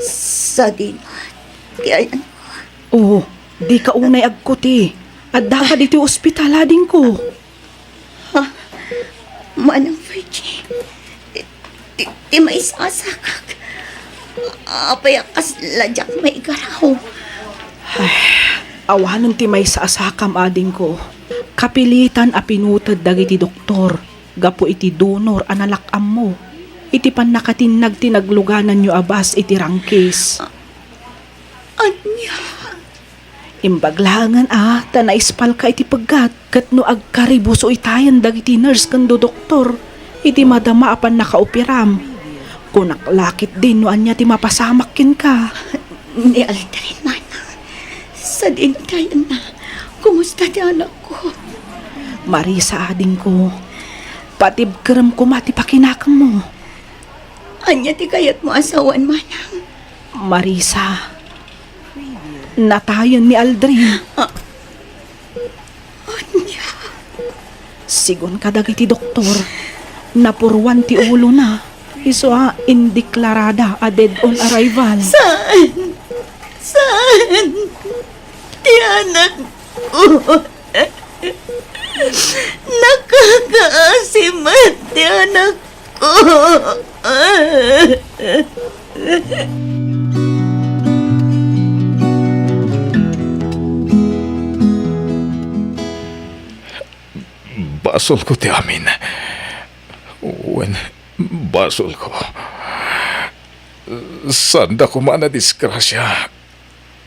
Sadino ti ayan ko. Oh, dika unay agkuti. Addaka ditoy ospital, adingko. Ha? Manang Virgie, ti, ti, ti maisasakak. Apay a kasla diak maigaraw? Ay, awanen ti maisasakam, adingko. Kapilitan a pinuted dagiti doktor gapu iti donor a nalak-ammo iti pannakatinnag ti naglugananyo a bus iti Rangkis. Ania? Imbag laengen a ta naispalka iti peggat ket no agkaribuso itayen dagiti nurse ken doktor iti madama a pannakaoperam. Kunak la ketdin no ania ti mapasamak kenka. Ni Aldrin, manang. Sadino ti ayanna? Kumusta ti anakko? Marisa, adingko. Patibkerem koma ti pakinakemmo. Ania ti kayatmo a sawen, manang? Marisa, natayen ni Aldrin. Ah, ania? Sigun kadagiti doktor, napuruan ti ulona, isu a indeklarada a dead on arrival. Saan? Saan? Ti anakko. Nakakaasi met ti anakko. Basolko ti amin. Wen, basolko. Saanda koma a nadisgrasia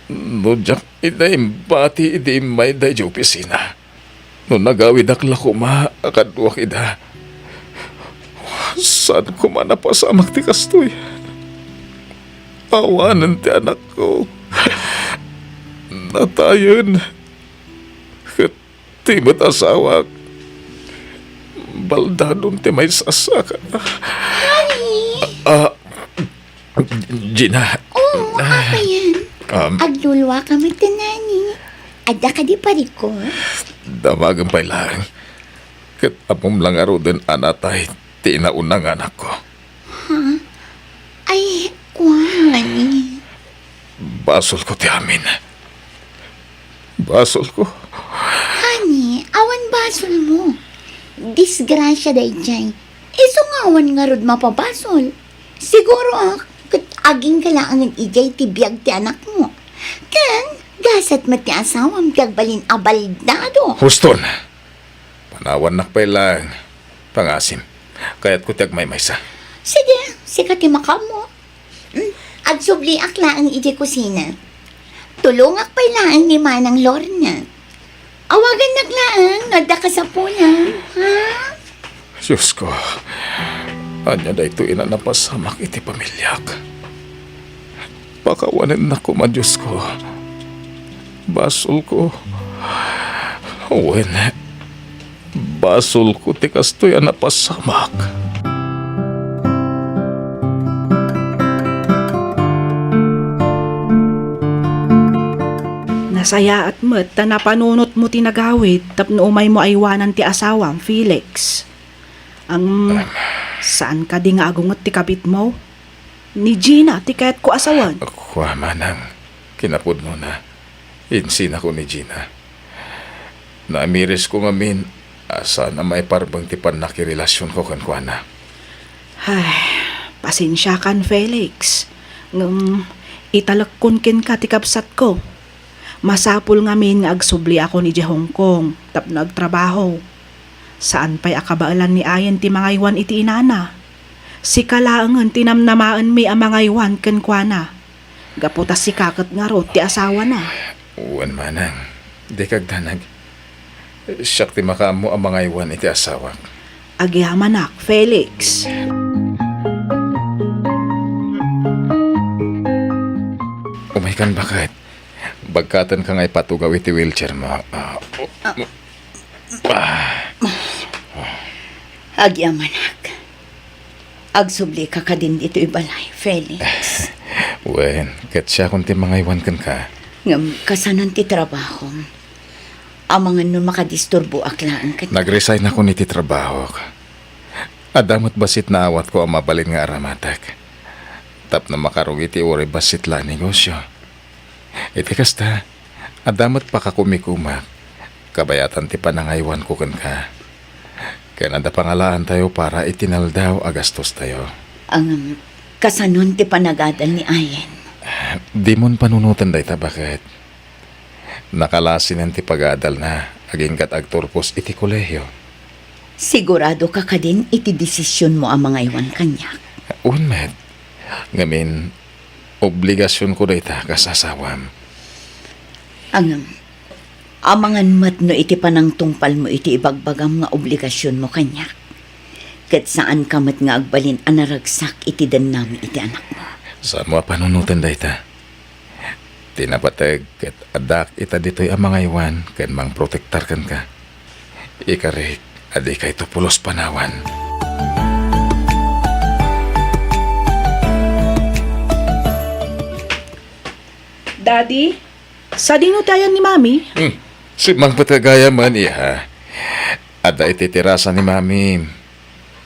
no diak ida imbati idi immay daydiay opisina. No nagawidak la koma a kaduak ida, saan koma napasamak ti kastoy. Awanen ti anakko. Natayen. Ket ti met asawak, baldadon ti maisasakana. Honey! Ah, Gina. Oh, apayen? Um, agluluaka met, honey. Adda kadi parikor? Damagen pay laeng. Ket ammom la ngaruden a natay ti nauna nga anakko. Ha? Ay, kuan. Basolko ti amin. Basolko. Honey, awan basolmo. Disgrasia daydiay. Isu nga awan ngarud mapabasol. Siguro, ket agingga laengen idiay ti biag ti anakmo. Ken, gasat met ti asawam ti agbalin a baldado. Huston! Panawannak pay laeng. Pangasim. Kayatko ti agmaymaysa. Sige, sika ti makaammo. Mm, agsubliak laeng idiay kusina. Tulongak pay laeng ni Manang Lorna. Awagannak laeng no adda kasapulan, ha? Diosko, ania daytoy a napasamak iti pamiliak? Pakawanennak koma, Diosko. Basolko. Wen, basolko ti kastoy a napasamak. Nasayaat met ta napanunotmo ti nagawid tapno umaymo aywanan ti asawam, Felix. Ang, saan kadi nga agunget ti kabitmo? Ni Gina ti kayatko a sawen. Kua, manang, kinapudnona, insinako ni Gina. Naamirisko ngamin a saan a maiparbeng ti pannakirelasionko kenkuana. Ay, pasensiakan, Felix. Ngem, italekkon kenka ti kabsatko. Masapul ngamin nga agsubliakon idiay Hong Kong tapno agtrabaho. Saan pay a kabaelan ni Ayen ti mangaywan iti inana. Sika laengen ti namnamaenmi a mangaywan kenkuana. Gapu ta sika ket ngarud ti asawana. Wen, manang, dika agdanag. Siak ti makaammo a mangaywan iti asawak. Agyamanak, Felix. Umaykan, baket. Bagkatenka nga ipatugaw iti wheelchairmo. Ah, agyamanak. Agsublika kadin ditoy balay, Felix. Wen, ket siakon ti mangaywan kenka. Ngem, kasanon ti trabahom? Amangan no makadisturboak laeng ket. Nag-resignakon iti trabahok. Adda met bassit naawatko a mabalin nga aramatek tapno makarugi ti uray bassit la a negosio. Iti kasta, adda met pakakumikumak, kabayatan ti panangaywanko kenka. Ken adda pangalaantayo para iti naldaw a gastostayo. Ngem, kasanon ti panagadal ni Ayen? Dimon panunoten dayta, baket. Nakalasinen ti pagadalna, agingga't agturpos iti kolehio. Siguradoka kadin iti desisionmo a mangaywan kaniak? Wen met. Ngamin, obligasionko dayta kas asawam. Ngem, amangan met no iti panangtungpalmo iti ibagbagam nga obligasionmo kaniak, ket saanka met nga agbalin a naragsak iti dennami iti anakmo. Saanmo a panunoten dayta. Ti napateg ket addak ita ditoy a mangaywan ken mangprotektar kenka. Ikarik a dikayto pulos panawan. Daddy, sadino ti ayan ni Mami? Hmm. Simmangpet gayam, iha. Adda iti terasa ni Mami.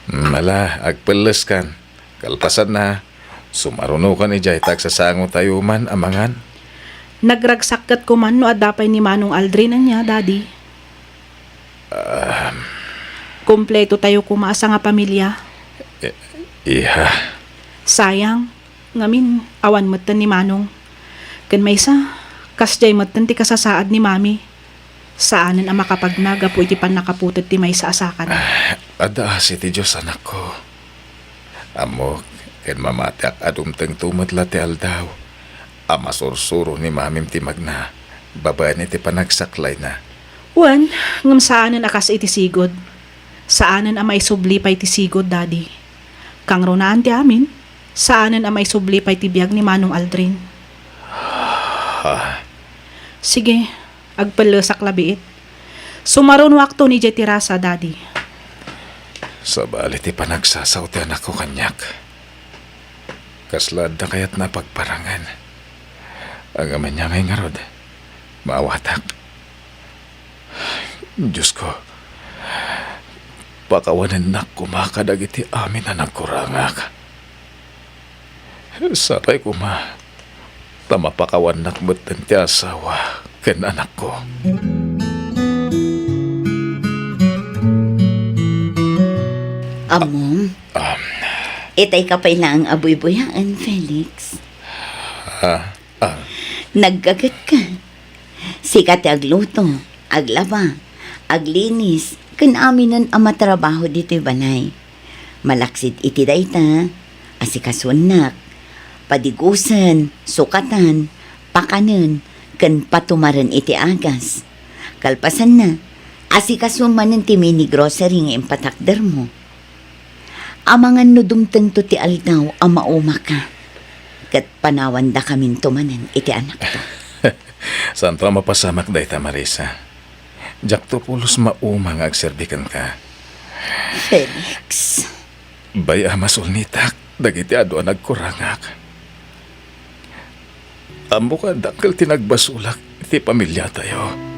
Hmm, ala, agpelleskan. Kalpasanna, sumarunokan idiay ta agsasangotayo man a mangan. Nagragsak ket koman no adda pay ni Manong Aldrin ania, Daddy. Um. Kompletotayo koma a sangapamilia. I-, iha. Sayang, ngamin, awan metten ni Manong. Ken maysa, kasdiay metten ti kasasaad ni Mami. Saanen a makapagna gapu iti pannakaputed ti maysa a sakana. Ah, adda asi ti Dios, anakko. Ammok, ken mamatiak a dumtengto met la ti aldaw a masursuro ni Mamim ti magna babaen iti panagsaklayna. Wen, ngem saanen a kas iti sigud. Saanen a maisubli pay ti sigud, Daddy. Kangrunaan ti amin, saanen a maisubli pay ti biag ni Manong Aldrin. Ah. Sige, agpellesak la biit. Sumarunoakton idiay terasa, Daddy. Sabali ti panagsasao ti anakko kaniak. Kasla adda kayatna a pagparangen. Ngem ania ngay ngarud, maawatak. Diosko, pakawanennak koma kadagiti amin a nagkurangak. Sapay koma, ta mapakawannak metten ti asawa ken anakko. Ammom? Um, Itay ka pay laeng a buybuyaen, Felix. Ah, ah. Naggaget ka. Sika ti agluto, aglaba, aglinis, ken aminen a matrabaho ditoy balay. Malaksid iti dayta, asikasuennak, padigusen, sukatan, pakanen, ken patumaren iti agas. Kalpasanna, asikasuem manen ti mini grocery nga impatakdermo. Amangan no dumtengto ti aldaw a maumaka, ket panawandakaminto manen iti anakta. Saanto a mapasamak dayta, Marisa. Diakto pulos mauma nga agserbi kenka. Felix. Bay-am a sulnitak dagiti adu a nagkurangak. Ammok a dakkel ti nagbasolak iti pamiliatayo.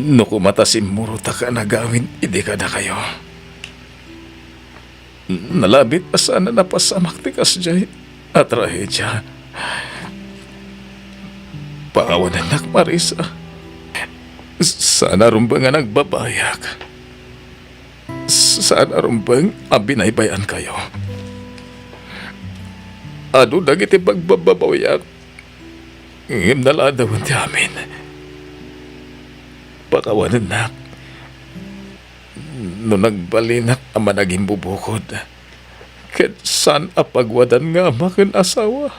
No koma ta simmurotak a nagawid idi kadakayo, nalabit a saan a napasamak ti kasdiay a trahedia. Pakawanennak, Marisa. Saan a rumbeng a nagbabayag. Saan a rumbeng a binaybay-ankayo. Adu dagiti pagbababawiak, ngem naladawen ti amin. Pakawanennak no nagbalinak a managimbubukod, ket saan a pagwadan nga ama ken asawa.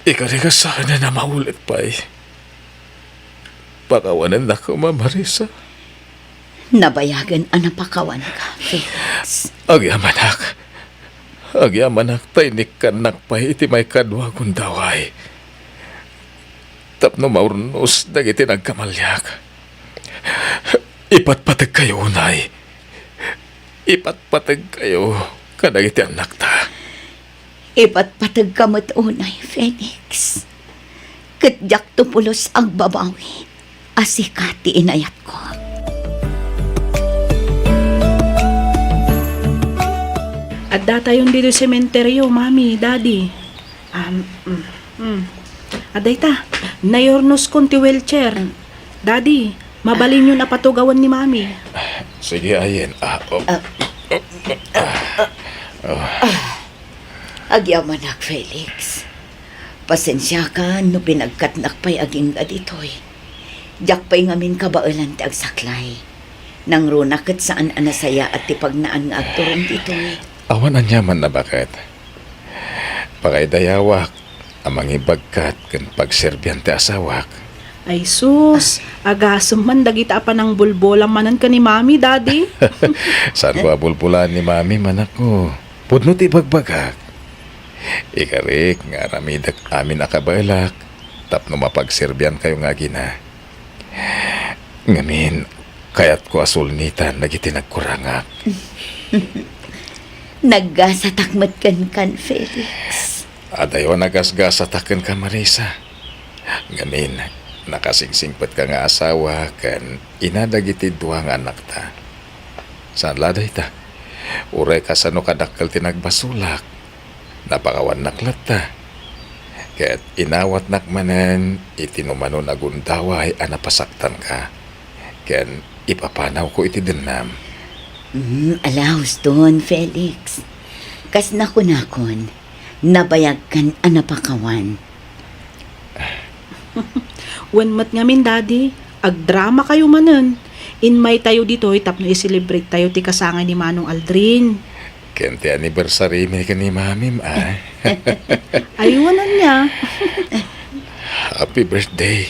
Ikarik a saanen a maulit pay. Pakawanennak koma, Marisa. Nabayagen a napakawanka, Felix. Agyamanak. Agyamanak ta inikkannak pay iti maikadua a gundaway. Tapno maurnos dagiti nagkamaliak. Ipatpategkayo unay. Ipatpategkayo kadagiti annakta. Ipatpategka met unay, Felix. Ket diakto pulos agbabawi a sika ti inayatko. Addatayon ditoy sementeryo, Mami, Daddy. Um, mm, mm. Adayta, naurnoskon ti wheelchair. Daddy, mabalinyon a patugawen ni Mami. Sige, Ayen. Ah, oh. Ah. Oh. Agyamanak, Felix. Pasensiakan no pinagkatnak pay agingga ditoy. Diak pay ngamin kabaelan ti agsaklay. Nangruna ket saan a nasayaat ti pagnaan nga agturong ditoy. Awan aniaman a baket. Pakaidayawak a mangibagkat ken pagserbian ti asawak. Ay sus, agasem man dagita a panangbulbolam manen ken ni Mami, Daddy. Saanko a bulbolaan ni Mami, manakko. Pudno ti ibagbagak. Ikarik nga aramidek amin a kabaelak tapno mapagserbiankayo nga agina. Ngamin, kayatko a sulnitan dagiti nagkurangak. Naggasatak met kenkan, Felix. Adayo a nagasgasatak kenka, Marisa. Ngamin, nakasingsingpetka nga asawa ken ina dagiti dua nga annakta. Saan la dayta? Uray kasano kadakkel ti nagbasolak, napakawannak latta. Ket inawatnak manen iti numano a gundaway a napasaktanka, ken ipapanawko iti dennam. Mm, alauston, Felix. Kas nakunakon, nabayagkan a napakawan. Wen met ngamin, Daddy, agdramakayo manen. Inmaytayo ditoy tapno i-celebrate tayo ti kasangay ni Manong Aldrin. Ken ti anniversary mi ken ni Mamim, a. Aywan ania. Happy birthday,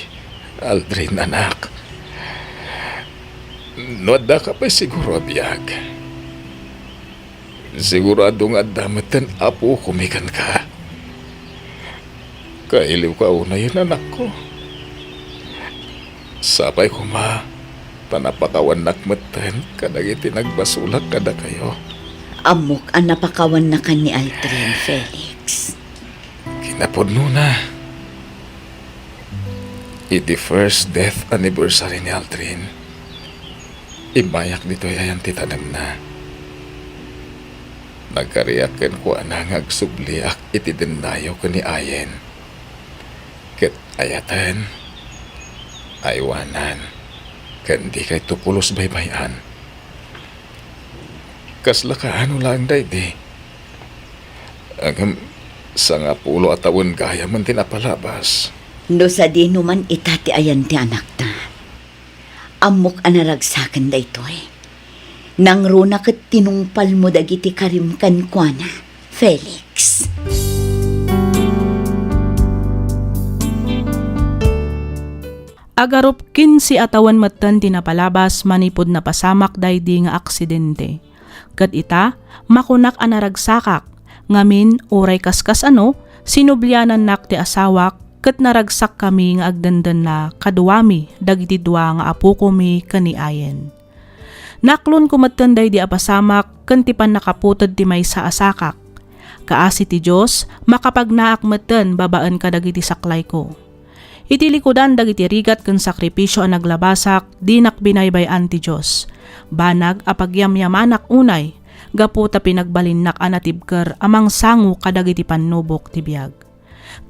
Aldrin, anak. No addaka pay siguro a biag, sigurado nga adda metten apokomi kenka. Kailiwka unayen, anakko. Sapay koma ta napakawannak metten kadagiti nagbasolak kadakayo. Ammok a napakawannakan ni Aldrin, Felix. Kinapudnona, iti first death anniversary ni Aldrin, immayak ditoy ayan ti tanemna. Nagkariak kenkuana nga agsubliak iti dennayo ken ni Ayen. Ket ayaten, aywanan, ken dikayto pulos baybay-an. Kasla kaano laeng daydi? Ngem, sangapulo a tawen gayamen ti napalabas. No sadino man ita ti ayan ti anakta, ammok a naragsaken daytoy. Nangruna ket tinungpalmo dagiti karim kenkuana, Felix. Agarup kinse a tawen metten ti napalabas manipud napasamak daydi nga aksidente. Ket ita, makunak a naragsakak, ngamin, uray kaskas-ano, sinublianannak ti asawak ket naragsakkami nga agdendenna kaduami dagiti dua nga apokomi ken ni Ayen. Naaklonko metten daydi a pasamak ken ti pannakaputed ti maysa a sakak. Kaasi ti Dios, makapagnaak metten babaen kadagiti saklayko. Iti likudan dagiti rigat ken sakripisio a naglabasak, dinak binaybay-an ti Dios. Banag a pagyamyamanak unay, gapu ta pinagbalinnak a natibker a mangsango kadagiti pannubok ti biag.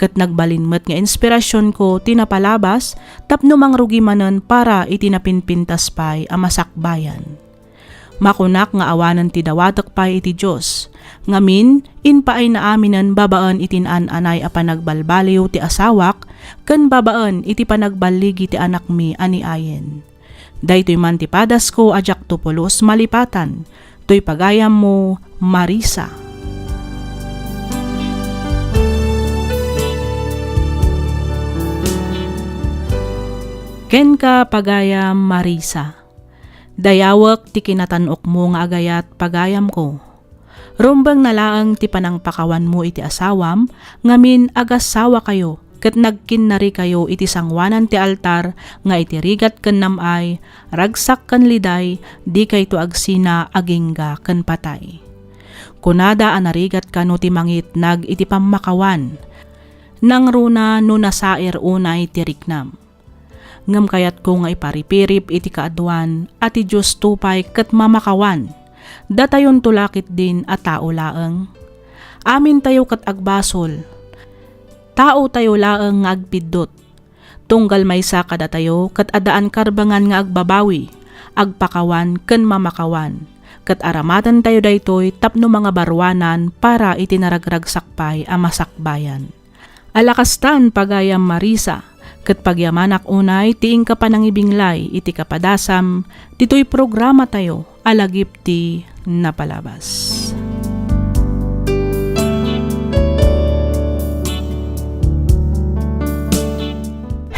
Ket nagbalin met nga inspirasionko ti napalabas tapno mangrugi manen para iti napinpintas pay a masakbayan. Makunak nga awanen ti dawatek pay iti Dios. Ngamin, impaayna aminen babaen iti naan-anay a panagbalbaliw ti asawak ken babaen iti panagballigi ti anakmi a ni Ayen. Daytoy man ti padasko a diakto pulos malipatan. Toy pagayammo, Marisa. Kenka, pagayam Marisa. Dayawek ti kinatan-okmo nga agayat, pagayamko. Rumbengna laeng ti panangpakawanmo iti asawam, ngamin agassawakayo ket nagkinnarikayo iti sangoanan ti altar nga iti rigat ken nam-ay, ragsak ken liday, dikayto agsina agingga ken patay. Kunada a narigat kano ti mangitnag iti pammakawan. Nangruna no nasair unay ti riknam. Ngem kayatko nga iparipirip iti kaaduan a ti Diosto pay ket mamakawan. Datayonto la ketdin a tao laeng. Amintayo ket agbasol. Taotayo laeng nga agpiddut. Tunggal maysa kadatayo ket addaan karbengan nga agbabawi, agpakawan ken mamakawan. Ket aramatentayo daytoy tapno mangabaruanan para iti naragragsak pay a masakbayan. Ala kastan, pagayam Marisa, ket pagyamanak unay ti inka panangibinglay iti kapadasam ditoy programatayo a Lagip ti Napalabas.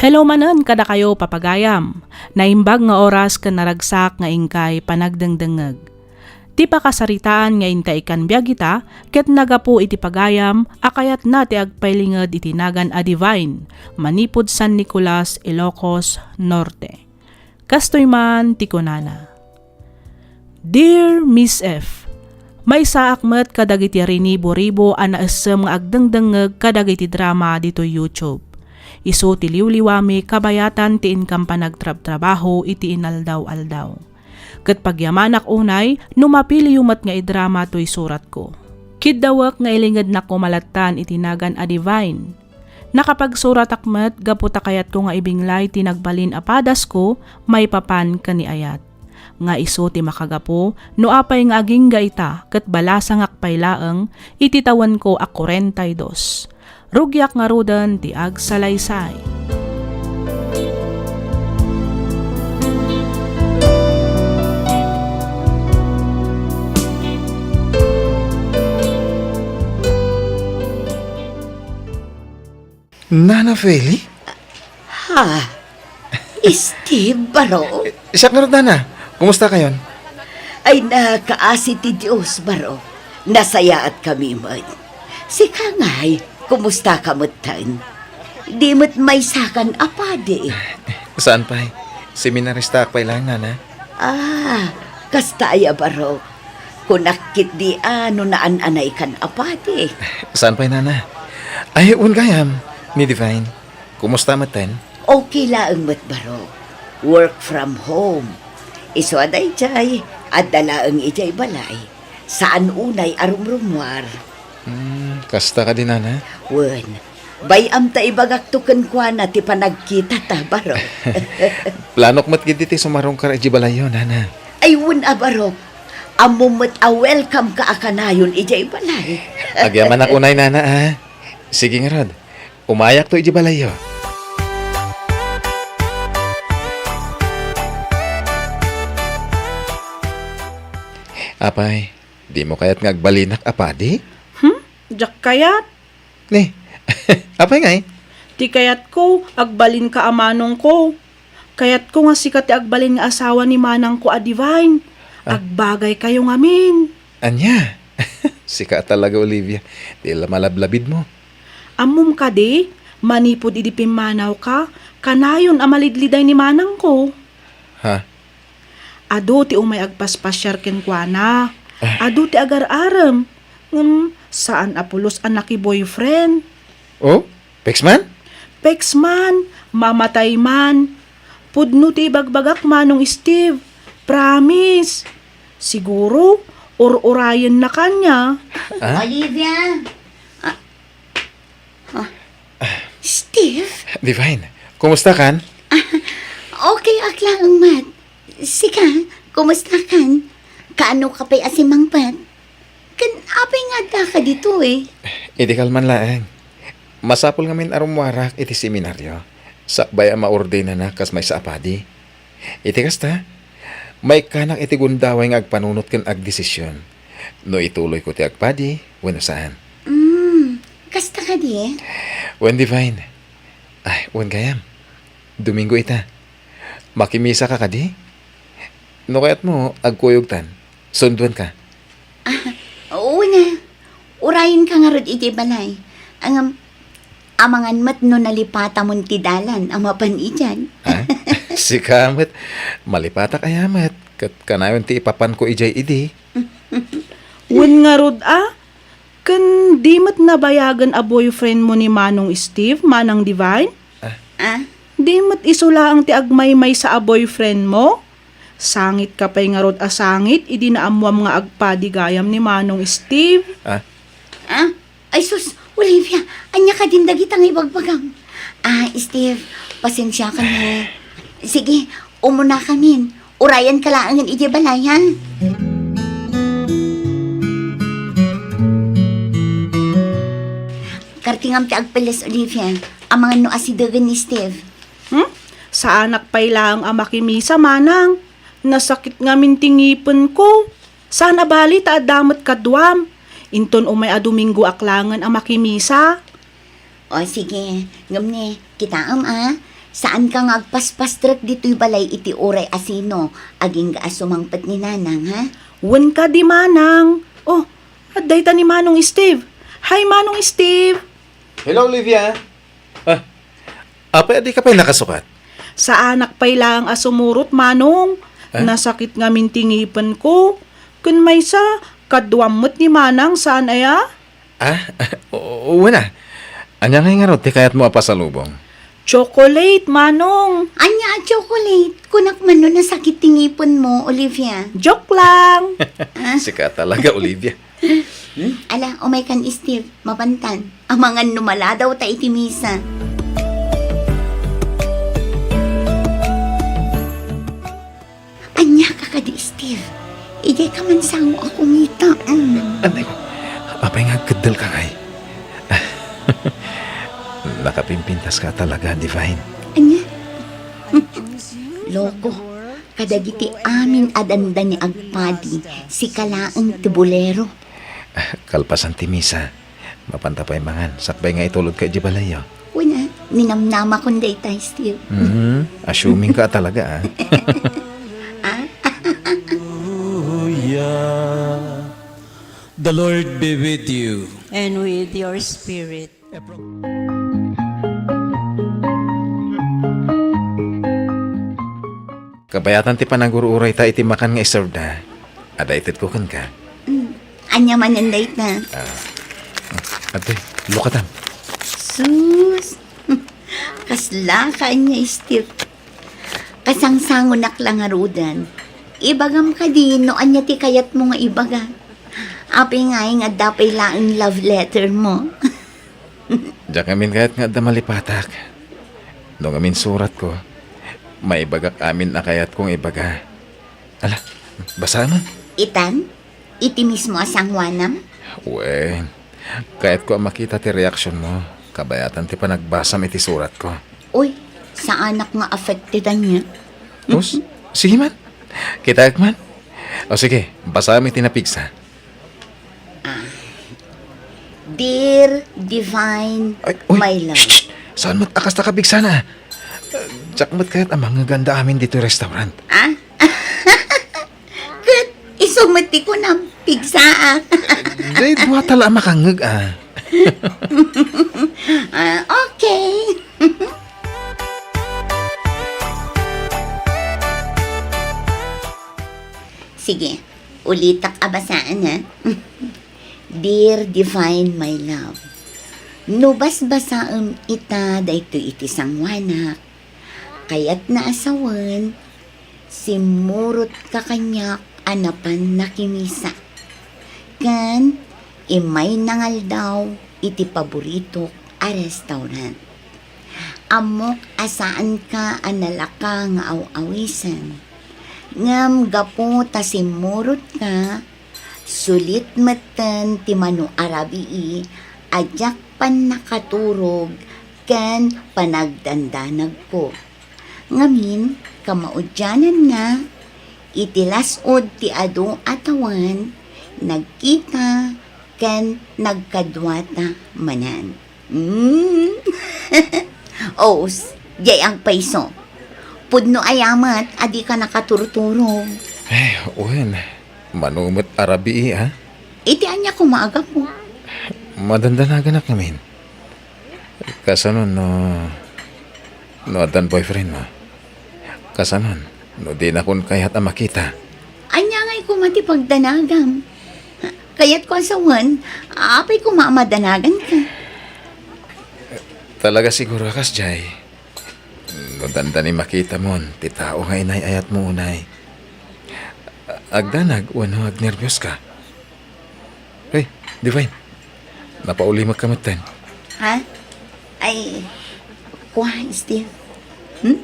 Hello manen kadakayo, papagayam. Naimbag nga oras ken naragsak nga inkay panagdengdengngeg. Ti pakasaritaan nga inta ikkan biag ita ket nagapu iti pagayam a kayatna ti agpailinged iti nagan a Divine manipud San Nicolas, Ilocos Norte. Kastoy man ti kunana, "Dear Miss F, maysaak met kadagiti rinibo-ribo a naessem nga agdengdengngeg kadagiti drama ditoy YouTube. Isu ti liwliwami kabayatan ti inkam panagtrabtrabaho iti inaldaw-aldaw. Ket pagyamanak unay no mapiliyo met nga idrama toy suratko. Kiddawek nga ilingednak koma lattan iti nagan a Divine. Nakapagsuratak met gapu ta kayatko nga ibinglay ti nagbalin a padasko maipapan ken ni ayat. Nga isu ti makagapu no apay nga agingga ita ket balasangak pay laeng iti tawenko a kuarenta y dos. Rugiak ngaruden ti agsalaysay." Nana Feli? Ha? Steve, baro? Siak ngarud, Nana. Kumusta kayon? Ay, nakaasi ti Dios, baro. Nasayaat kami met. Sika ngay, kumusta ka metten? Di met maysakan a padi. Saan pay? Seminaristaak pay laeng, Nana. Ah, kasta aya, baro. Kunak ketdi a no naan-anaykan a padi. Saan pay, Nana? Ay, wen gayam, ni Divine. Kumusta metten? Okay laeng met, baro. Work from home. Isu a daydiay, adda laeng idiay balay. Saan unay a rumrumuar. Hmm, kasta kadi, Nana? Wen, bay-am ta ibagakto kenkuana ti panagkitata, baro. Planok met ketdi ti sumarungkar idiay balayyo, Nana. Ay, wen a, baro. Ammom met a welcome ka a kanayon idiay balay. Agyamanak unay, nana, a. Sige ngarud, umayakto idiay balayyo. Apay, dimo kayat nga agbalinak a padi? Hmm? Diak kayat. Ni, apay ngay? Ti kayatko, agbalinka a manongko. Kayatko nga sika ti agbalin nga asawa ni manangko a Divine. Ah. Agbagaykayo ngamin. Ania? Sika talaga, Olivia. Ti la malablabidmo. Ammom kadi, manipud idi pimmanawka, kanayon a malidliday ni manangko. Ha? Adu ti umay agpaspasiar kenkuana. Ah. Adu ti agar-arem. Ngem saan a pulos a naki-boyfriend. Oh? Pex man? Pex man, mamatay man. Pudno ti ibagbagak, Manong Steve. Promise. Siguro, ur-urayenna kaniak. Ah? Olivia! Ah, ah. Steve? Divine, kumusta kan? Ah, okay ak laeng met. Sika, kumusta kan? Kaano ka pay a simangpet? Ken apay nga addaka ditoy? Idi kalman laeng. Masapul ngamin a rummuarak iti seminario, sakbay a maordenanak kas maysa a padi. Iti kasta, maikkanak iti gundaway nga agpanunot ken agdesision no ituloyko ti agpadi wenno saan. Mm, kasta kadi? Wen, Divine. Ay, wen gayam. Domingo ita. Makimisaka kadi? No kayatmo, agkuyogtan. Sunduanka. Ah, wen a. Urayenka ngarud idiay balay. Ngem, amangan met no nalipatamon ti dalan a mapan idiay. Ha? Sika met, malipatak aya met, ket kanayon ti ipapanko idiay idi. Wen ngarud a, ken di met nabayagen a boyfriendmo ni Manong Steve, Manang Divine? Ah? Ah? Di met isu laeng ti agmaymaysa a boyfriendmo? Sangitka pay ngarud a sangit idi naammuam nga agpadi gayam ni Manong Steve. Ah? Ah? Ay sus, Olivia, ania kadin dagita nga ibagbagam? Ah, Steve, pasensiakan. Sige, umunakamin. Urayanka laengen idiay balay, ha? Kartingam ti agpeles, Olivia. Amangan no asidegen ni Steve. Hmm? Saanak pay laeng a makimisa, manang. Nasakit ngamin ti ngipenko. Saan a bali ta adda met kaduam. Inton umay a Domingo ak laengen a makimisa. O, sige. Ngem ni, kitaem, a. Saanka nga agpaspastrek ditoy balay iti uray a sino, agingga a sumangpet ni Nanang, ha? Wen kadi, Manang. O, adda ita ni Manong Steve. Hi, Manong Steve. Hello, Olivia. Ah, apay a dika pay nakasukat? Saanak pay laeng a sumurot, Manong. Ah? Nasakit ngamin ti ngipenko. Ken maysa, kaduam met ni Manang, saan aya? Ah, o-, wen a. Ania ngay ngarud ti kayatmo a pasalubong? Chocolate, Manong. Ania a chocolate? Kunak man no nasakit ti ngipenmo, Olivia. Joke lang. Ah. Sika talaga, Olivia. Hmm? Ala, umaykan, Steve. Mapantan. Amangan no maladaw ta iti misa. Ania ka kadi, Steve? Idiay ka man sango a kumita. Mm. Anay ko, apay nga agkeddel ka ngay? Nakapimpintas ka talaga, Divine. Ania? Loko, kadagiti amin a dandani agpadi, sika laeng ti bolero. Kalpasan ti misa, mapanta pay mangan, sakbay nga itulodka idiay balayyo. Wen a, ninamnamakon dayta, Steve. Mhm. Assuming ka talaga, ah. Ah? Hallelujah. The Lord be with you. And with your spirit. Kabayatan ti panagur-urayta iti makan nga iserveda. Adda itedko kenka. Mm. Ania manen dayta? Ah. Ate, lukatam. Sus! Kasla ka ania, Steve? Kasangsangonak la ngaruden. Ibagam kadi no ania ti kayatmo nga ibaga. Apay ngay nga adda pay laeng love letter mo? Diak ngamin kayat nga adda malipatak. No ngamin suratko, maibagak amin a kayatko nga ibaga. Ala, basaem. Itan? Iti mismo a sangoanam? Wen, kayatko a makita ti reaksionmo, kabayatan ti panagbasam iti suratko. Uy, saanak nga affected ania. Os, sige man. Kitaek man. O sige, basaem iti napigsa. Ah. Dear Divine, Ay, uy, my love. Shh, shh. Saan met a kasta kapigsana? Diak met kayat a mangngeganda amin ditoy restaurant. Ah? Ket isu met ti kunam, pigsaak. Di, dua ta la a makangngeg, ah. Ah, okay. Sige, ulitak a basaen, ha? Dear Divine, my love, no basbasaem ita daytoy iti sangoanak, kayatna a sawen, simmurotka kaniak a napan nakimisa. Ken immay nangaldaw iti paboritok a restaurant. Ammok a saanka a nalaka nga aw-awisen. Ngem gapu ta simmurotka, sulit metten ti mano a rabii a diak pannakaturog ken panagdandanagko. Ngamin, kamaudiananna, iti las-ud ti adu a tawen, nagkita ken nagkaduata manen. Mm. Os, diay agpayso. Pudno aya met a dika nakaturturog. Ay, wen, mano met a rabii, ha? Iti ania koma a gapu? Madandanaganak ngamin. Kasano no, no addan boyfriendmo? Kasano no dinakon kayat a makita? Ania ngay koma ti pagdanagam? Kayatko a sawen, apay koma a madanaganka? Talaga siguro a kasdiay. No dandani makitamon ti tao nga inay-ayatmo unay, agdanag wenno agnerbios ka? Hey, Divine, napaulimek ka metten. Ha? Ay, kua, Steve. Hmm?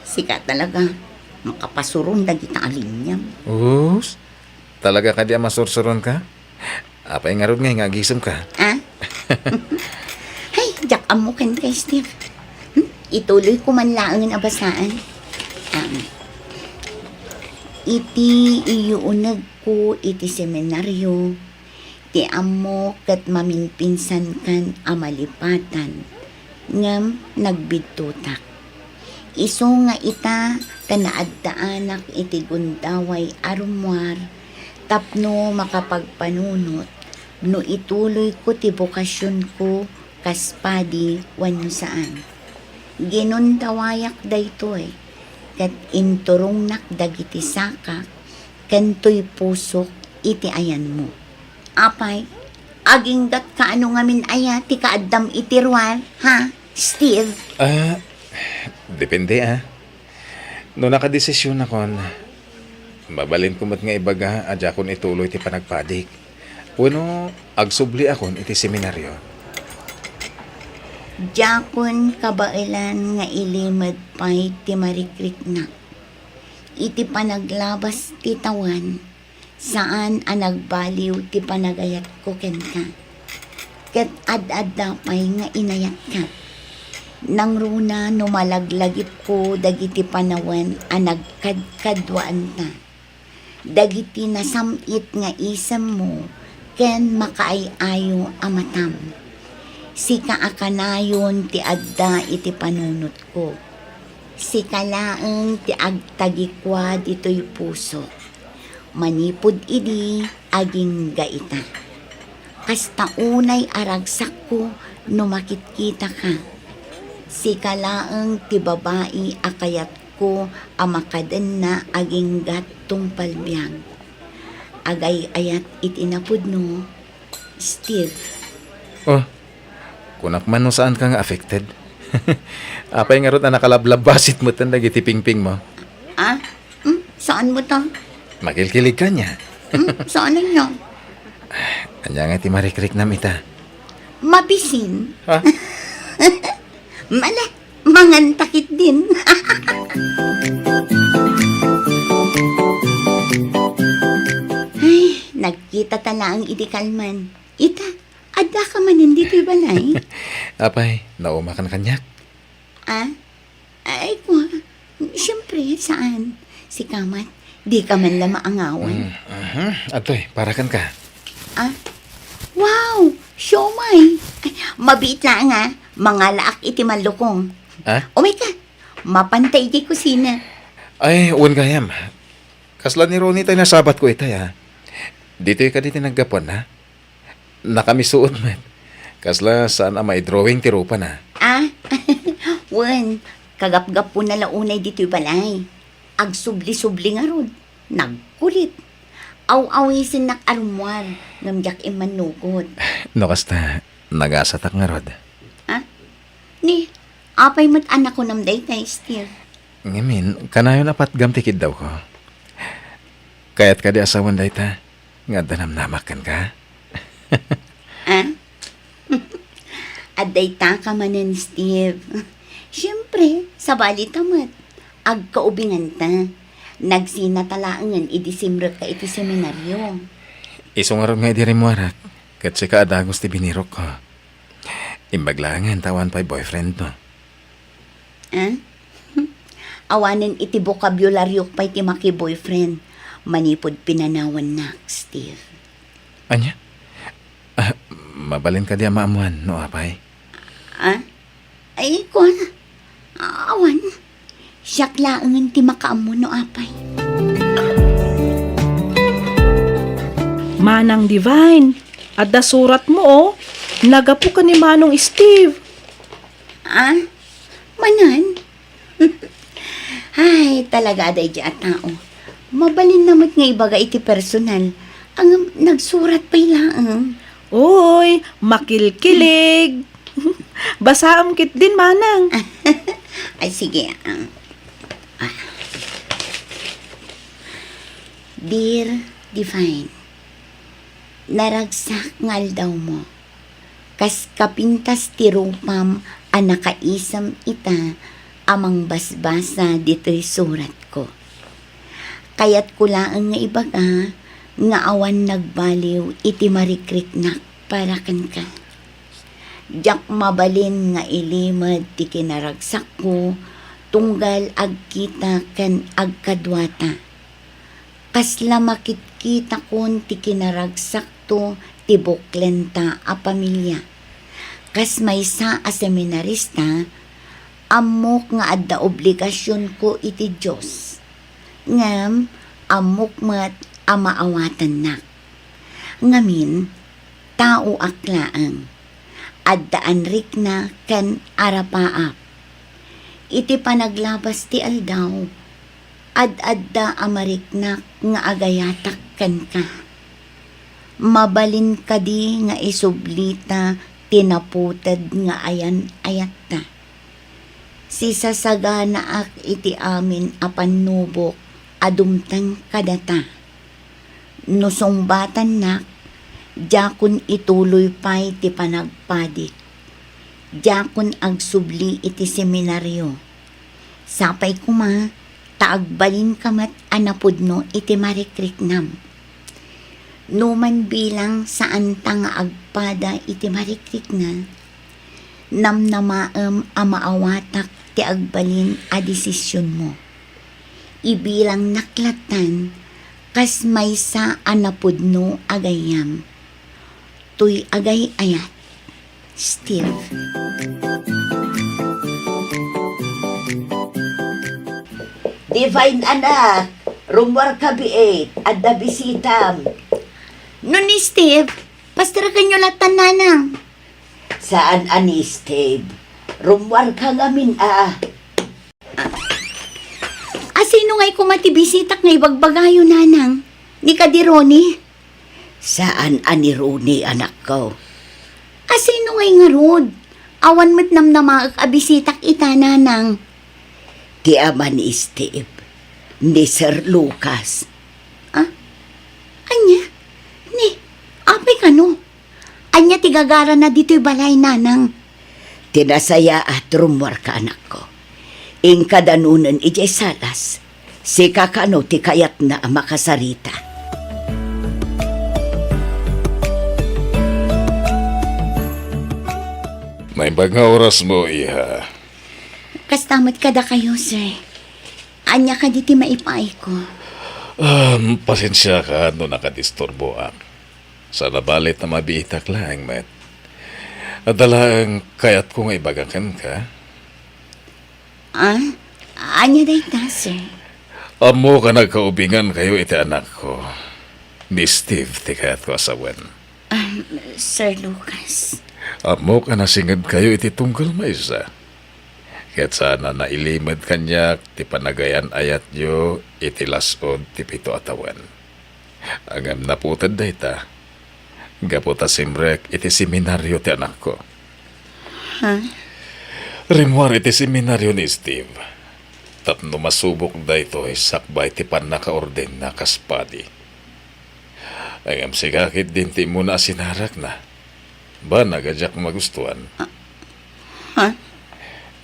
Sika talaga, makapasuron dagita a linyam. Us, talaga kadi a masursuron ka? Apay ngarud ngay nga agisem ka? Ah? Hay, diak ammo ken kay Steve. Hmm? Ituloy ko man laengen a basaan. Ah, iti iyuunegko iti seminario, ti ammo ket maminpinsankan a malipatan, ngem nagbidtotak. Isu nga ita ta naaddaanak iti gundaway a rummuar tapno makapagpanunot no ituloyko ti bokasionko kas padi wenno saan. Ginundawayak daytoy ket inturongnak dagiti sakak ken toy pusok iti ayanmo. Apay, aginggatka a no ngamin aya ti kaaddam iti ruar, ha, Steve? Ah, depende, ah. No nakadesisionakon, mabalinko met nga ibaga a diakon ituloy ti panagpadik. Wenno agsubliakon iti seminario. Diakon kabaelan nga ilimed pay ti marikriknak. Iti panaglabas ti tawen, saan a nagbaliw ti panagayatko kenka. Ket ad-adda pay nga inayatka. Nangruna no malaglagipko dagiti panawen a nagkadkaduaanta. Dagiti nasam-it nga isemmo ken makaay-ayo a matam. Sika a kanayon ti adda iti panunotko. Sika laeng ti agtagikua ditoy pusok. Manipud idi, agingga ita. Kasta unay a ragsakko no makitkitaka. Sika laeng ti babai a kayatko a makadenna aginggat tungpal biag. Agay-ayat iti napudno, Steve. Oh, kunak man no saanka nga affected. Apay ngarud a nakalablabbasit metten dagiti pingpingmo? Ah? Hmm? Saanmo ta? Makilkilig ka ania? Hmm? Saan ania? Ania nga ti marikriknam ita? Mabisin? Ha? Mala, mangantakit din. Nagkitata laeng idi kalman. Ita, addaka manen ditoy balay? Apay, naumakan kaniak? Ah? Ay, kua, siyempre, saan? Sika met, dika man la maangawan. Mm, mhm. Adtoy, para kenka. Ah? Wow! Siomay! Ay, mabiit laeng, ah. Mangalaak iti mallukong. Ah? Umayka, mapanta idiay kusina. Ay, wen gayam. Kasla ni Ronnie tay nasabatko itay, ah. Ditoy kadi ti naggapuanna? Nakamisuot met. Kasla saan a maidrawing ti rupana. Ah? Wen, kagapgapuna la unay ditoy balay. Agsubli-subli ngarud. Nagkulit. Aw-awisennak a rummuar, ngem diak immannukot. No kasta, nagasatak ngarud. Ah? Ni, apay met a nakunam dayta, Steve? Ngamin, kanayon a patgam ti kiddawko. Kayat kadi a sawen dayta, nga adda namnamak kenka? Ah? Adda itaka manen, Steve. Siyempre, sabali ta met. Agkaubinganta. Nagsinata laengen idi simrekka iti seminario. Isu ngarud nga idi rimmuarak, ket sika a dagus ti binirokko. Imbag laengen ta awan pay boyfriendmo. Ah? Awanen iti bokabularyo pay ti maki-boyfriend manipud pinanawannak, Steve. Ania? Ah, mabalin kadi a maammuan no apay? Ah? Ay, kuan. Awan. Siak laengen ti makaammo no apay. Manang Divine, adda suratmo, oh. Naggapu ken ni Manong Steve. Ah? Manen? Ay, talaga a daydi a tao. Mabalinna met nga ibaga iti personal. Ngem nagsurat pay laeng. Uy, makilkilig. Basaem ketdin, Manang. Ay, sige, ah. Ah. Dear Divine, naragsak nga aldawmo. Kas kapintas ti rupam a nakaisem ita a mangbasbasa ditoy suratko. Kayatko laeng nga ibaga nga awan nagbaliw iti marikriknak para kenka. Diak mabalin nga ilimed ti kinaragsakko tunggal agkita ken agkaduata. Kasla makitkitakon ti kinaragsakto ti buklenta a pamilia. Kas maysa a seminarista, ammok nga adda obligasionko iti Dios. Ngem ammok met a maawatannak. Ngamin, taoak laeng. Adda anrikna ken arapaap. Iti panaglabas ti aldaw, ad-adda a mariknak nga agayatak kenka. Mabalin kadi nga isublita ti naputed nga ayan-ayatta? Sisasaganaak iti amin a pannubok a dumteng kadata. No sungbatannak, diakon ituloy pay ti panagpadik. Diakon agsubli iti seminario. Sapay koma ta agbalinka met a napudno iti marikriknam. Numan bilang saanta nga agpada iti marikrikna, namnamaem a maawatak ti agbalin a desisionmo. Ibilangnak lattan kas maysa a napudno a gayyem. Toy agay-ayat, Steve. Divine anak, rummuarka biit, adda bisitam. No ni Steve, pastirakenyo lattan, Nanang. Saan a ni Steve. Rummuarka ngamin a. A, asino ngay koma ti bisitak nga ibagbagayo, Nanang? Ni kadi Ronnie? Saan a ni Ronnie, anakko. Asino ngay ngarud? Awan met namnamaek a bisitak ita, Nanang. Ti ama ni Steve, ni Sir Lucas. Ah? Ania? Ni, apay kano? Ania ti gagarana ditoy balay, Nanang? Ti nasayaat, rummuarka, anakko. Inka danonen idiay salas. Sika kano ti kayatna a makasarita. Naimbag nga orasmo, iha. Kasta met kadakayo, sir. Ania kadi ti maipaayko? Um, pasensiaka no nakadisturboak. Saan a bale ta mabiitak laeng met. Adda laeng kayatko nga ibaga kenka. Ah? Ania dayta, sir? Ammok a nagkaubingankayo iti anakko. Ni Steve ti kayatko a sawen. Ah, Sir Lucas. Ammok a nasingedkayo iti tunggal maysa. Ket saan a nailimed kaniak ti panagayan-ayatyo iti las-ud ti pito a tawen. Ngem naputed dayta, gapu ta simrek iti seminario ti anakko. Ha? Rimmuar iti seminario ni Steve tapno masubok daytoy sakbay ti pannakaordenna kas padi. Ngem sika ketdin ti immuna a sinarakna. Banag a diak magustuan. Ah, ha?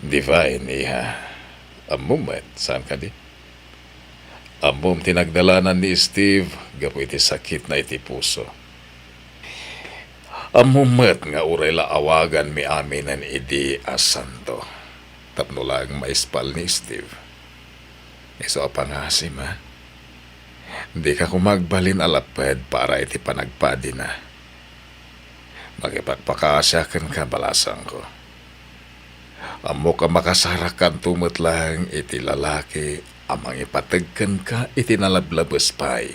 Divine, iha. Ammom met, saan kadi? Ammom ti nagdalanan ni Steve gapu iti sakitna iti puso. Ammom met nga uray la awaganmi aminen idi a santo tapno laeng maispal ni Steve. Isu a pangasim, a? Dika koma agbalin a lapped para iti panagpadina. Makipagpakaasiak kenka, balasangko. Ammok a makasarakkanto met laeng iti lalaki a mangipateg kenka iti nalablabes pay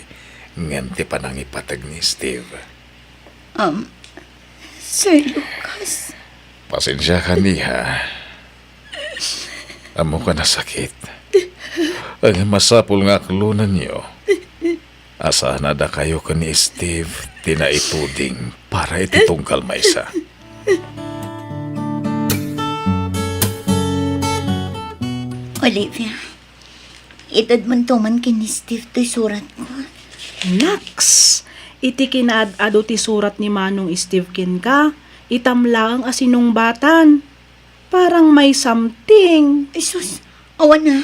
ngem ti panangipateg ni Steve. Um, Sir Lucas. Pasensiaka, iha. Ammok a nasakit. Ngem masapul nga aklonenyo a saan a dakayo ken ni Steve ti naituding para iti tunggal maysa. Olivia, itedmonto man ken ni Steve toy suratko. Naks! Iti kinaad-adu ti surat ni Manong Steve kenka, itam laeng a sinungbatan. Parang may something. Ay sus, awan a.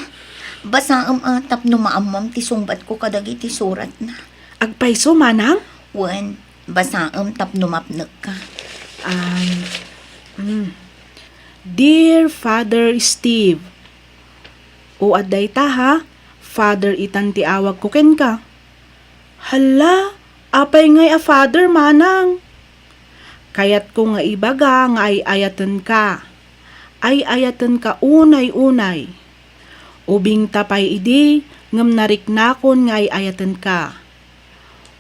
Basaem a tapno maammom ti sungbatko kadagiti suratna. Agpayso, manang? Wen, basaem tapno mapnekka. Um, mm. Dear Father Steve, o, adda ita, ha? Father itan ti awagko kenka. Hala, apay ngay a Father, manang? Kayatko nga ibaga nga ay-ayatenka. Ay-ayatenka unay-unay. Ubingta pay idi ngem nariknakon nga ay-ayatenka.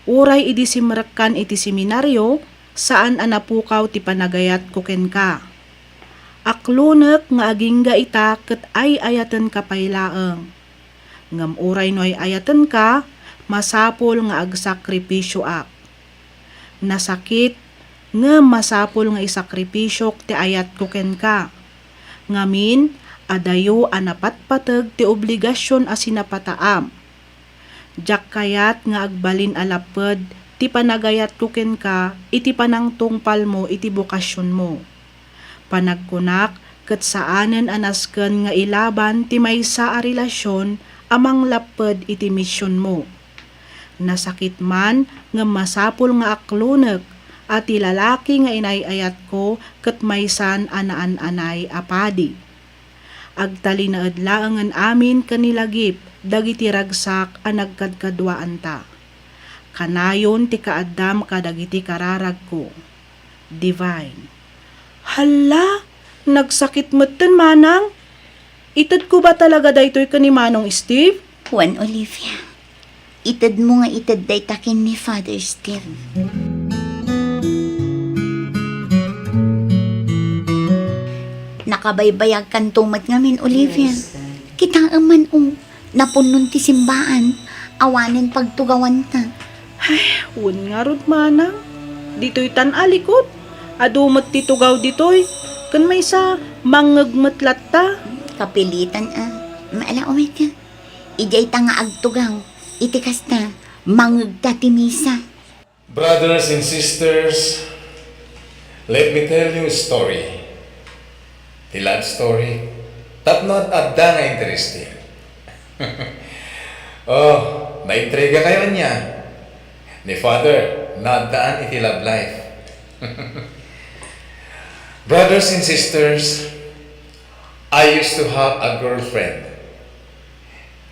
Uray idi simrekkan iti seminario, saan a napukaw ti panagayatko kenka. Aklonek nga agingga ita ket ay-ayatenka pay laeng. Ngem uray no ay-ayatenka, masapul nga agsakripisioak. Nasakit, ngem masapul nga isakripisiok ti ayatko kenka. Ngamin, adayo a napatpateg ti obligasion a sinapataam. Diak kayat nga agbalin a lapped ti panagayatko kenka iti panangtungpalmo iti bokasionmo. Panagkunak ket saanen a nasken nga ilaban ti maysa a relasion a manglapped iti misionmo. Nasakit man ngem masapul nga aklonek a ti lalaki nga inay-ayatko ket maysan a naan-anay a padi. Agtalinaed laengen amin ken ni Lagip dagiti ragsak a nagkadkaduaanta. Kanayon ti kaaddam kadagiti kararagko. Divine. Hala, nagsakit metten, manang. Itedko ba talaga daytoy ken ni Manong Steve? Wen, Olivia. Itedmo nga ited dayta ken ni Father Steve. Nakabaybayagkanto met ngamin, Olivia. Kitaem man, o, napunnon ti simbaan. Awanen pagtugawanta. Ay, wen ngarud, manang. Ditoy tan a likod. Adu met ti tugaw ditoy. Ken maysa, mangngeg met latta. Kapilitan a. Maala, umayka. Idiay ta nga agtugaw. Iti kasta, mangngegta ti misa. Brothers and sisters, let me tell you a story. Ti love story, tapno ad-adda nga interesting. Oh, naintriga kayo ania? Ni Father, naaddaan iti love life. Brothers and sisters, I used to have a girlfriend.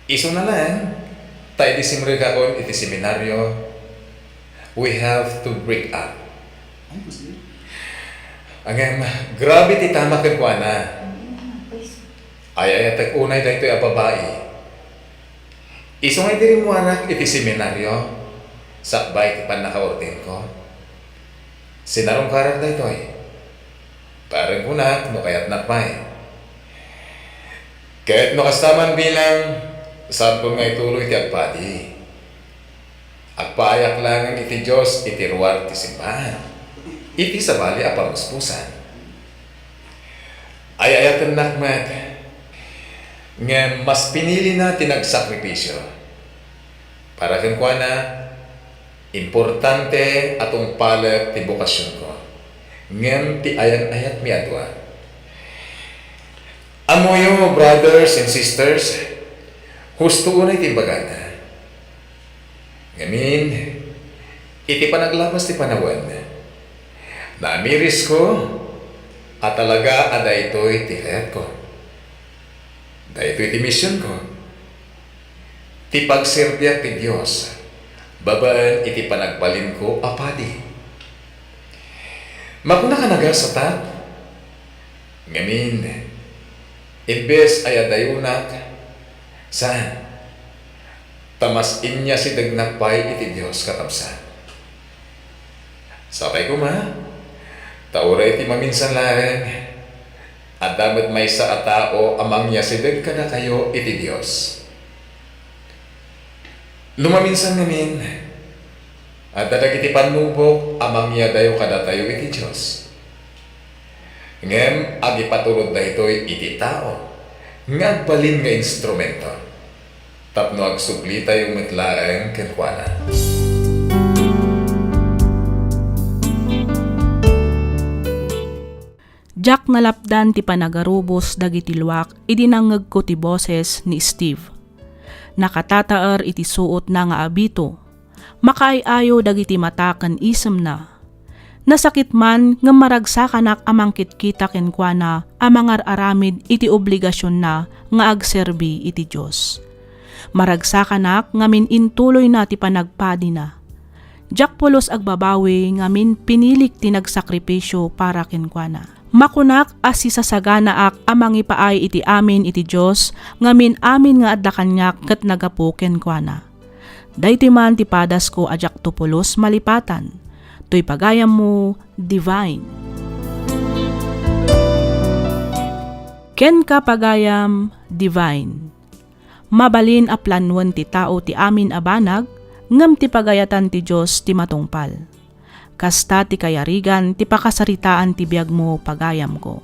Isuna laeng, ta idi simrekakon iti seminaryo, we have to break up. Ay, kasi? Ngem, grabe ti tama kenkuana. Ay, ayatek unay daytoy a babai. Isu nga idi rimmuanak iti seminaryo, sakbay ti pannakaordinko, sinarungkarak daytoy. Paareng kunak no kayatnak pay. Ket no kasta man bilang, saankon nga ituloy ti agpadi. Agpaayak laeng iti Dios iti ruar ti simbahan, iti sabali a pamuspusan. Ay-ayatennak met, ngem mas pinilina ti nagsakripisio. Para kenkuana, importante a tungpalek ti bokasionko, ngem ti ayan-ayatmi a dua. Ammoyo, brothers and sisters, husto unay ti imbagana. Ngamin, iti panaglabas ti panawen, naamirisko a talaga a daytoy ti kayatko. Daytoy ti misionko. Ti pagserbiak ti Dios babaen iti panagbalinko a padi. Makunak a nagasatak, ngamin, imbes a yadayonak, saan, ta mas inyasidegnak pay iti Dios, kakabsat. Sapay koma, ta uray iti maminsan laeng, adda met maysa a tao a mangyasideg kadakayo iti Dios. No maminsan ngamin, adda dagiti pannubok a mangyadayo kadatayo iti Dios. Ngem agipaturod daytoy iti tao nga agbalin nga instrumento tapno agsublitayo met laeng kenkuana. Diak nalapdan ti panagarubos dagiti luak idi nangngegko ti boses ni Steve. Nakatataer iti suotna nga abito. Makaay-ayo dagiti mata ken isemna. Nasakit man ngem maragsakanak a mangkitkita kenkuana a mangar-aramid iti obligasionna nga agserbi iti Dios. Maragsakanak ngamin intuloyna ti panagpadina. Diak pulos agbabawi ngamin pinilik ti nagsakripisio para kenkuana. Makunak a sisasaganaak a mangipaay iti amin iti Dios ngamin amin nga adda kaniak ket nagapu kenkuana. Daytoy man ti padasko a diakto pulos malipatan. Toy pagayammo, Divine. Kenka pagayam, Divine. Mabalin a planoen ti tao ti amin a banag, ngem ti pagayatan ti Dios ti matungpal. Kasta ti kayarigan ti pakasaritaan ti biagmo, pagayamko.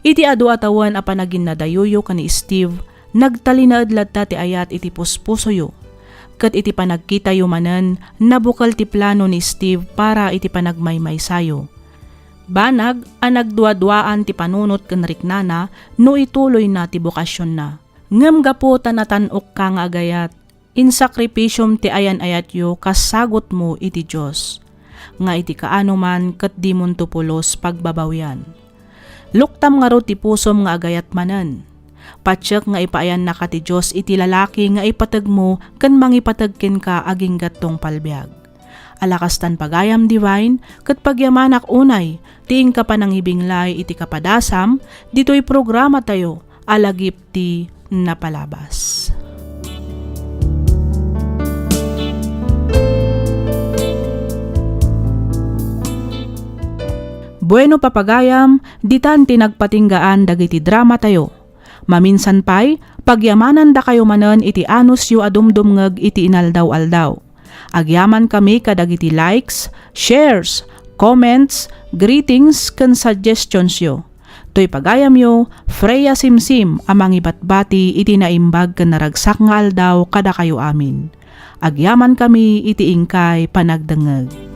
Iti adu a tawen a panaginnadayoyo ken ni Steve, nagtalinaed latta ti ayat iti puspusoyo. Ket iti panagkitayo manen, nabukel ti plano ni Steve para iti panagmaymaysayo. Banag a nagduaduaan ti panunot ken riknana no ituloyna ti bokasionna. Ngem gapu ta natan-okka nga agayat, insakripisiom ti ayan-ayatyo kas sagutmo iti Dios, nga iti kaano man ket dimonto pulos pagbabawian. Luktam ngarud ti pusom nga agayat manen. Patiek nga ipaayannaka ti Dios iti lalaki nga ipategmo ken mangipateg kenka agingga't tungpal biag. Ala kastan pagayam, Divine, ket pagyamanak unay ti inka panangibinglay iti kapadasam ditoy programatayo a Lagip ti Napalabas. Bueno, papagayam, ditan ti nagpatinggaan dagiti dramatayo. Maminsan pay, pagyamanandakayo manen iti anusyo a dumdumngeg iti inaldaw-aldaw. Agyamankami kadagiti likes, shares, comments, greetings, ken suggestions-yo. Toy pagayamyo, Freya Simsim a mangibatbati iti naimbag ken naragsak nga aldaw kadakayo amin. Agyamankami iti inkay panagdengngeg.